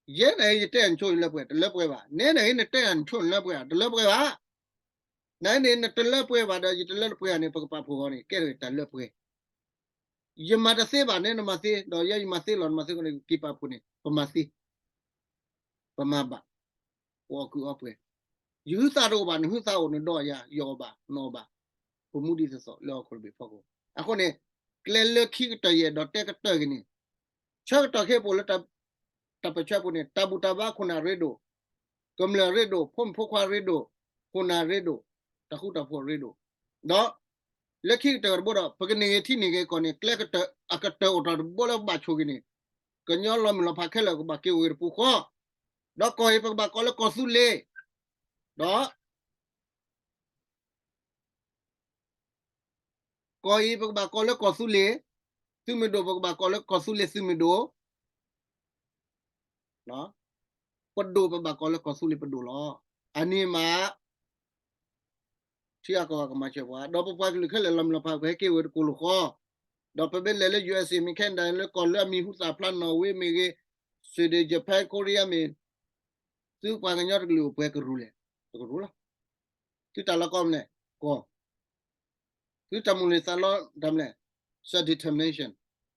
ယဲန့ၣ် ယတဲနဆိနလၢပှဲၤ, တလၢပှဲၤဘၣ်. နဲန့ၣ် နတဲနဆိနလၢပှဲၤ, တလၢပှဲၤဘၣ်. နန့ၣ် နတလၢပှဲၤဘၣ်ဒီး ယတလၢပှဲၤဘၣ်န့ၣ် ပကပာ်ဖှိၣ်အီၤန့ၣ် ကဲထီၣ်တၢ်လၢပှဲၤ. ယမၤတသ့ဘၣ်, နဲနမၤသ့, ဒီးယဲယမၤသ့လီၤ, နမၤသ့ဃိန့ၣ် က့ၤပာ်ဖှိၣ်န့ၣ် ပမၤသ့, ပမၤဘၣ်, ပအီၣ်ကုၢ်အီပှဲၤ. ယဟုသးတအိၣ်ဘၣ်, နဟုသးအိၣ်, နဒီးယၤ, ယအီၣ်ဘၣ်, နအီၣ်ဘၣ်, ပမူဒံးသသိးလၢဟီၣ်ခိၣ်တဘ့ၣ်ဖီခိၣ်. အဃိန့ၣ် ကျဲလၢခံကတၢၢ်ယအဲၣ်ဒိးတဲကတၢၢ်က့ၤန့ၣ်, ဆၢကတီၢ်ခဲအံၤပအိၣ်လၢ တၢ်ပၢၢ်ဆၢပူၤန့ၣ် တၢ်ဘူၣ်တၢ်ဘါခိၣ်နၢ်ရ့ဒိၣ်, ကမျၢၢ်ရ့ဒိၣ်, ဖိမုၣ်ဖိခွါရ့ဒိၣ်, ခိၣ်နၢ်ရ့ဒိၣ်, တၢ်ဃူတၢ်ဖိးရ့ဒိၣ်, ဒီး လၢခံကတၢၢ်တဘိဒီး ပကန့ၢ်ဂ့ၤထံန့ၢ်ဂ့ၤကီၢ်န့ၣ် ကျဲကတၢၢ်အကတၢၢ်အိၣ်ထီၣ်တဘိလၢပဘၣ်ဆိၣ်ဂ့ၤန့ၣ်, ကညီလီၤမုၢ်လီၤဖးခဲလၢာ်ကဘၣ်က့ၤအိၣ်ဂ့ၤတပူၤဃီ, ဒီးကီၢ်အံၤပကဘၣ်ကိးလၢကီၢ်သူလ့ၤ, ဒီး ကီၢ်အံၤပကဘၣ်ကိးလၢကီၢ်သူလ့ၤသုးမုၢ်ဒိၣ်, ပကဘၣ်ကိးလၢကီၢ်သူလ့ၤသုးမုၢ်ဒိၣ်, ပဒိၣ်ပဘၣ်ကိးလၢကီၢ်သူလ့ၤပဒိၣ်လီၤ. အန့ၣ်မး ထံအကီၢ်ကမၤစၢၤပှၤ, ဒီးပပှၤကလုာ်ခဲလၢာ်လီၤမုၢ်လီၤဖးပဟဲက့ၤဝဲတကိၢ်လိာ်ဃီ, ဒီးပမ့ၢ်လဲၤလၢ ယူၢ်အ့းအ့း မ့ၢ်ခဲနဒၤ လၢကီၢ်လၢအမံၤဟူသၣ်ဖျါ နီၣ်ဝ့မ့ၢ်ဂ့ၤ, ဆွ့ဒ့ၣ်, ယပၣ်, ခိရံယါမ့ၢ်, သုပှၤကညီတကလုာ်အိၣ်ပှဲၤကရူၢ်လဲၣ်, တကရူၢ်လီၤ. သုတၢ်လီၢ်ကီၢ်မနုၤလဲၣ်, ကီၢ်, သုတၢ်မုၢ်လၢ်သးလီတၢ်မနုၤလဲၣ်, self determination,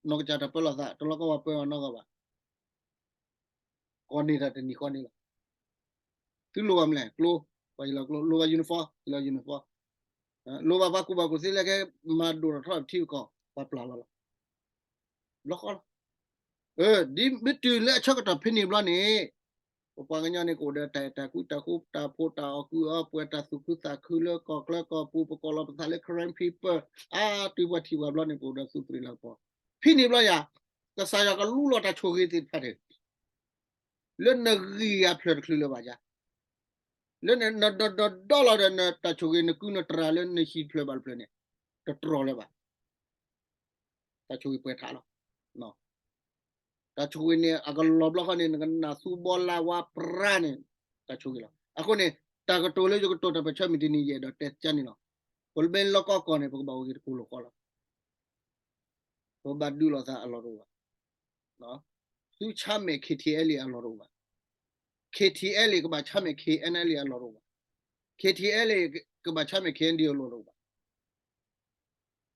နီၢ်ကစၢ်တၢ်ပၢလီၤသး, တလီၢ်ကီၢ်ပှၤပၢအီၤနီတဂၤဘၣ်. ကီၢ်န့ၢ်တၢ်တနံၤဃီန့ၣ်လီၤ. သုလိၣ်ဘၣ်မနုၤလဲၣ်, ကျိ, ပှၤဟ့ၣ်လီၤကျိ, လိၣ်ဘၣ် uniform, ဟ့ၣ်လီၤ uniform, လိၣ်ဘၣ်ပှၤကူၣ်ဘၣ်ကူၣ်သ့လၢကမၤဒိၣ်ထီၣ်ထီထီၣ်ထံကီၢ်, ပှၤပျၢ်လီၤလီၤ. ဘျီဃီလီၤ. ဒ်မ့ၢ်တုၤလၢအဆၢကတီၢ်ဖဲန့ၣ်ဘျီန့ၣ်, ပပှၤကညီန့ၣ်ကအိၣ်ဒီးတၢ်အဲၣ်တၢ်ကွံ တၢ်ဃူတၢ်ဖိး တၢ်အီၣ်ကုၢ်အီပှဲၤ တၢ်သူၣ်ခုသးခုလၢကီၢ်ချၢကီၢ်ပူၤ, ပကိးလီၤပသးလၢ Karen people, အါ တုၤပှၤထံၣ်ပှၤဘျီန့ၣ် ပအိၣ်ဒီးသူၣ်တြံးလၢကပီၤ. ဖဲန့ၣ်ဘျီယၤ, ကစၢ်ယွၤကလူလီၤတၢ်ဆိၣ်ဂ့ၤသ့ၣ်တဖၣ်န့ၣ် လၢနဂံၢ်အဖျၢၣ်တချုးလၢၤဘၣ်ယၤ, လၢနဒီဒီဒီလီၤဒီးနတၢ်ဆိၣ်ဂ့ၤ နကုနတြၢ်လၢနဟံၣ်တဖျၢၣ်ဘၣ်တဖျၢၣ်န့ၣ်, တတြီၢ်လၢၤဘၣ်. တၢ်ဆိၣ်ဂ့ၤပှဲၤထးလီၤ. တၢ်ဆိၣ်ဂ့ၤန့ၣ် အကလီၤဘျီဃီန့ၣ် နကနၢ်သူဘီလါဝါပြါန့ၣ်, တၢ်ဆိၣ်ဂ့ၤလီၤ. အဃိန့ၣ်, တၢ်ကတိၤလၢယကတိၤတၢ်ပၢၢ်ဆၢမုၢ်တနံၤယအဲၣ်ဒိးတဲကန့ၣ်လီၤ. ပမ့ၢ်လီၢ်ကီၢ်ကီၢ်န့ၣ် ပကဘၣ်အိၣ်ဂ့ၤတကိၢ်လိာ်ဃီလီၤ. ပဘၣ်ဒုးလိာ်သးအလီၢ်တအိၣ်ဘၣ်. သုဆါမဲာ် KTLA အလီၢ်တအိၣ်ဘၣ်. K T L A ကဘၣ်ဆါမဲာ် K N L A အလီၢ်တအိၣ်ဘၣ်. K T L A ကဘၣ်ဆါမဲာ် K N D O အလီၢ်တအိၣ်ဘၣ်.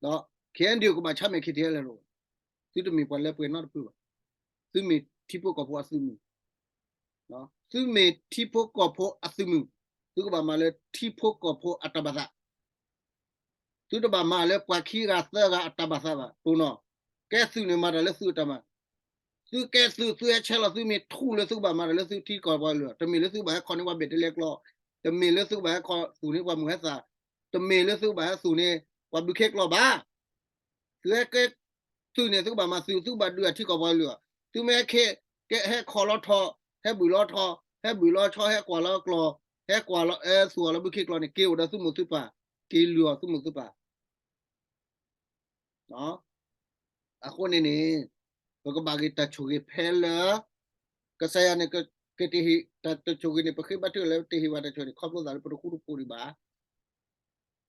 ဒီး K N D O ကဘၣ်ဆါမဲာ် K T L A တအိၣ်ဘၣ်. သုတမ့ၢ်ပှၤလၢပှဲၤနီတဖုဘၣ်. သုမ့ၢ်ထံဖိကီၢ်ဖိအသုးမုၢ်, သုမ့ၢ်ထံဖိကီၢ်ဖိအသုးမုၢ်, သုကဘၣ်မၤလၢထံဖိကီၢ်ဖိအတၢ်ဘၣ်သး, သုတဘၣ်မၤလၢပှၤခံဂၤသၢဂၤအတၢ်ဘၣ်သးဘၣ်. တိၢ်နီၣ်, ကဲသုးန့ၣ်မၤတၢ်လၢသုးအတၢ်မၤ, သုကဲသုး သုဟဲဆဲးလီၤ သုမ့ၢ်ထူၣ်လၢသုကဘၣ်မၤတၢ်လၢသုထံကီၢ်ပှၤကလုာ်, တမ့ၢ်လၢသုကဘၣ်ဟဲခီန့ၢ်ပှၤဘ့ၣ်တလဲကျိာ်, တမ့ၢ်လၢသုကဘၣ်ဟဲခီသူၣ်န့ၢ်ပှၤမုၢ်ဟဲသၣ်, တမ့ၢ်လၢသုကဘၣ်ဟဲသူၣ်န့ၢ်ပှၤဘုခ့ကျိာ်ဘၣ်. သုဟဲကဲသုးန့ၣ် သုကဘၣ်မၤသုး, သုကဘၣ်ဒုးအထံကီၢ်ပှၤကလုာ်, သုမ့ၢ်ဟဲခီ, ကဟဲခီလီၤထီၣ်, ဟဲဘုၣ်လီၤထီၣ်, ဟဲဘုၣ်လီၤဆီ, ဟဲကွၢ်လီၤကျီၢ်, ဟဲကွၢ်လီၤအၢသူၣ်အီၤလၢဘုခ့ကျိာ်န့ၣ် က့ၤအိၣ်ဒီးသုမိၢ်သုပၢ်, က့ၤလုၢ်အီၤသုမိၢ်သုပၢ် အဃိန့ၣ်န့ၣ်, ပကဘၣ်ဂ့ၤတၢ်ဆိၣ်ဂ့ၤဖဲလၢ ကစၢ်ယွၤန့ၣ် ကတဟ့ၣ်တၢ်ဆိၣ်ဂ့ၤန့ၣ် ပဃ့ဘါထုကဖၣ်လၢတဟ့ၣ်ဝဲတၢ်ဆိၣ်ဂ့ၤန့ၣ် ခီဖျိသးလၢပတဃူတဖိးဒံးဘၣ်.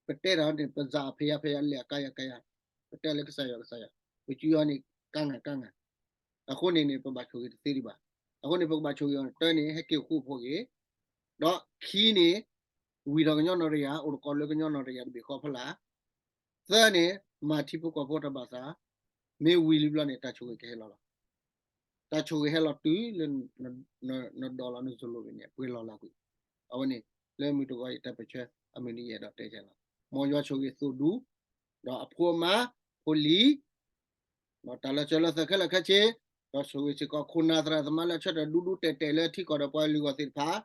ပတဲတၢ်န့ၣ် ပစံးဖဲယၤဖဲယၤ လဲၤအကါယၤကါယၤ, ပတဲလၢကစၢ်ယွၤကစၢ်ယွၤ, ပစံးယၤန့ၣ် ကါငၢ်ကါငၢ်, အဃိန့ၣ်န့ၣ် ပဘၣ်ဆိၣ်ဂ့ၤတသ့ဒံးဘၣ်. အဃိန့ၣ် ပကဘၣ်ဆိၣ်ဂ့ၤအီၤန့ၣ် တၢ်န့ၣ် ဟဲက့ၤဃူဖိးဂ့ၤ, ဒီးခံန့ၣ် ဝံၤထီၣ်ကညီနီၢ်တယၢ် အိၣ်တကိးလၢကညီနီၢ်တယၢ်တဘ့ၣ်ဃီဖီလာ်, သၢန့ၣ် မၤထံဖိကီၢ်ဖိတၢ်ဘၣ်သး, မ့ၢ်ဝံၤလံဘျီန့ၣ် တၢ်ဆိၣ်ဂ့ၤကဟဲလီၤလီၤ. တၢ်ဆိၣ်ဂ့ၤဟဲလီၤတုၤလၢ နဒိးလီၤနစိၤလိၤဂ့ၤန့ၣ် ပှဲၤလီၤလၢကွံာ်. အဝဲန့ၣ် လၢမုၢ်တဂီၤအံၤတၢ်ပၢၢ်ဆၢအမုၢ်နံၤယအဲၣ်ဒိးတဲကလီၤ. မ်ယွၤဆိၣ်ဂ့ၤသိၣ်ဒူ, ဒီးအဖိအမါ, ဖိလံၤ, တၢ်လီၤစၢၤလီၤသွဲၣ်ခဲလၢာ်ခဲဆ့, ဒီးဆိၣ်ဂ့ၤစ့ၢ်ကီးခိၣ်နၢ်သရၣ်သမါလၢအဆၢထၢၣ်ဒူဒူတဲာ်တဲာ်လၢထံကီၢ်ဒီးပှၤလုၢ်ဂီၢ်သ့ၣ်တဖၣ်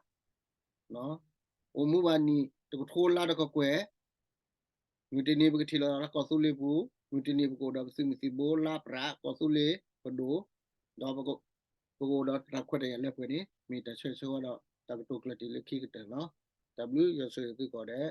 အိၣ်မူဘၣ်နံၣ်တကထိလါတကကွဲၢ်, မုၢ်တနံၤပကထံၣ်လိာ်သးလၢကီၢ်သူလ့ၤပူၤ, မုၢ်တနံၤပကအိၣ်ဒီးပသုးမုၢ်သံၣ်ဘိလါပြး ကီၢ်သူလ့ၤပဒိၣ်, ဒီးပကအိၣ်ဒီးတၢ်ခွဲးတၢ်ယာ်လၢပှဲၤန့ၣ် မ့ၢ်တၢ်ဆၢဂ့ၤဆၢဝါဒီးတၢ်ကတိၤကျၢၢ်တံၢ်လၢခံကတၢၢ်လီၤ. တၢ်ဘျုးယွၤဆိၣ်ဂ့ၤသုကိးဂၤဒဲး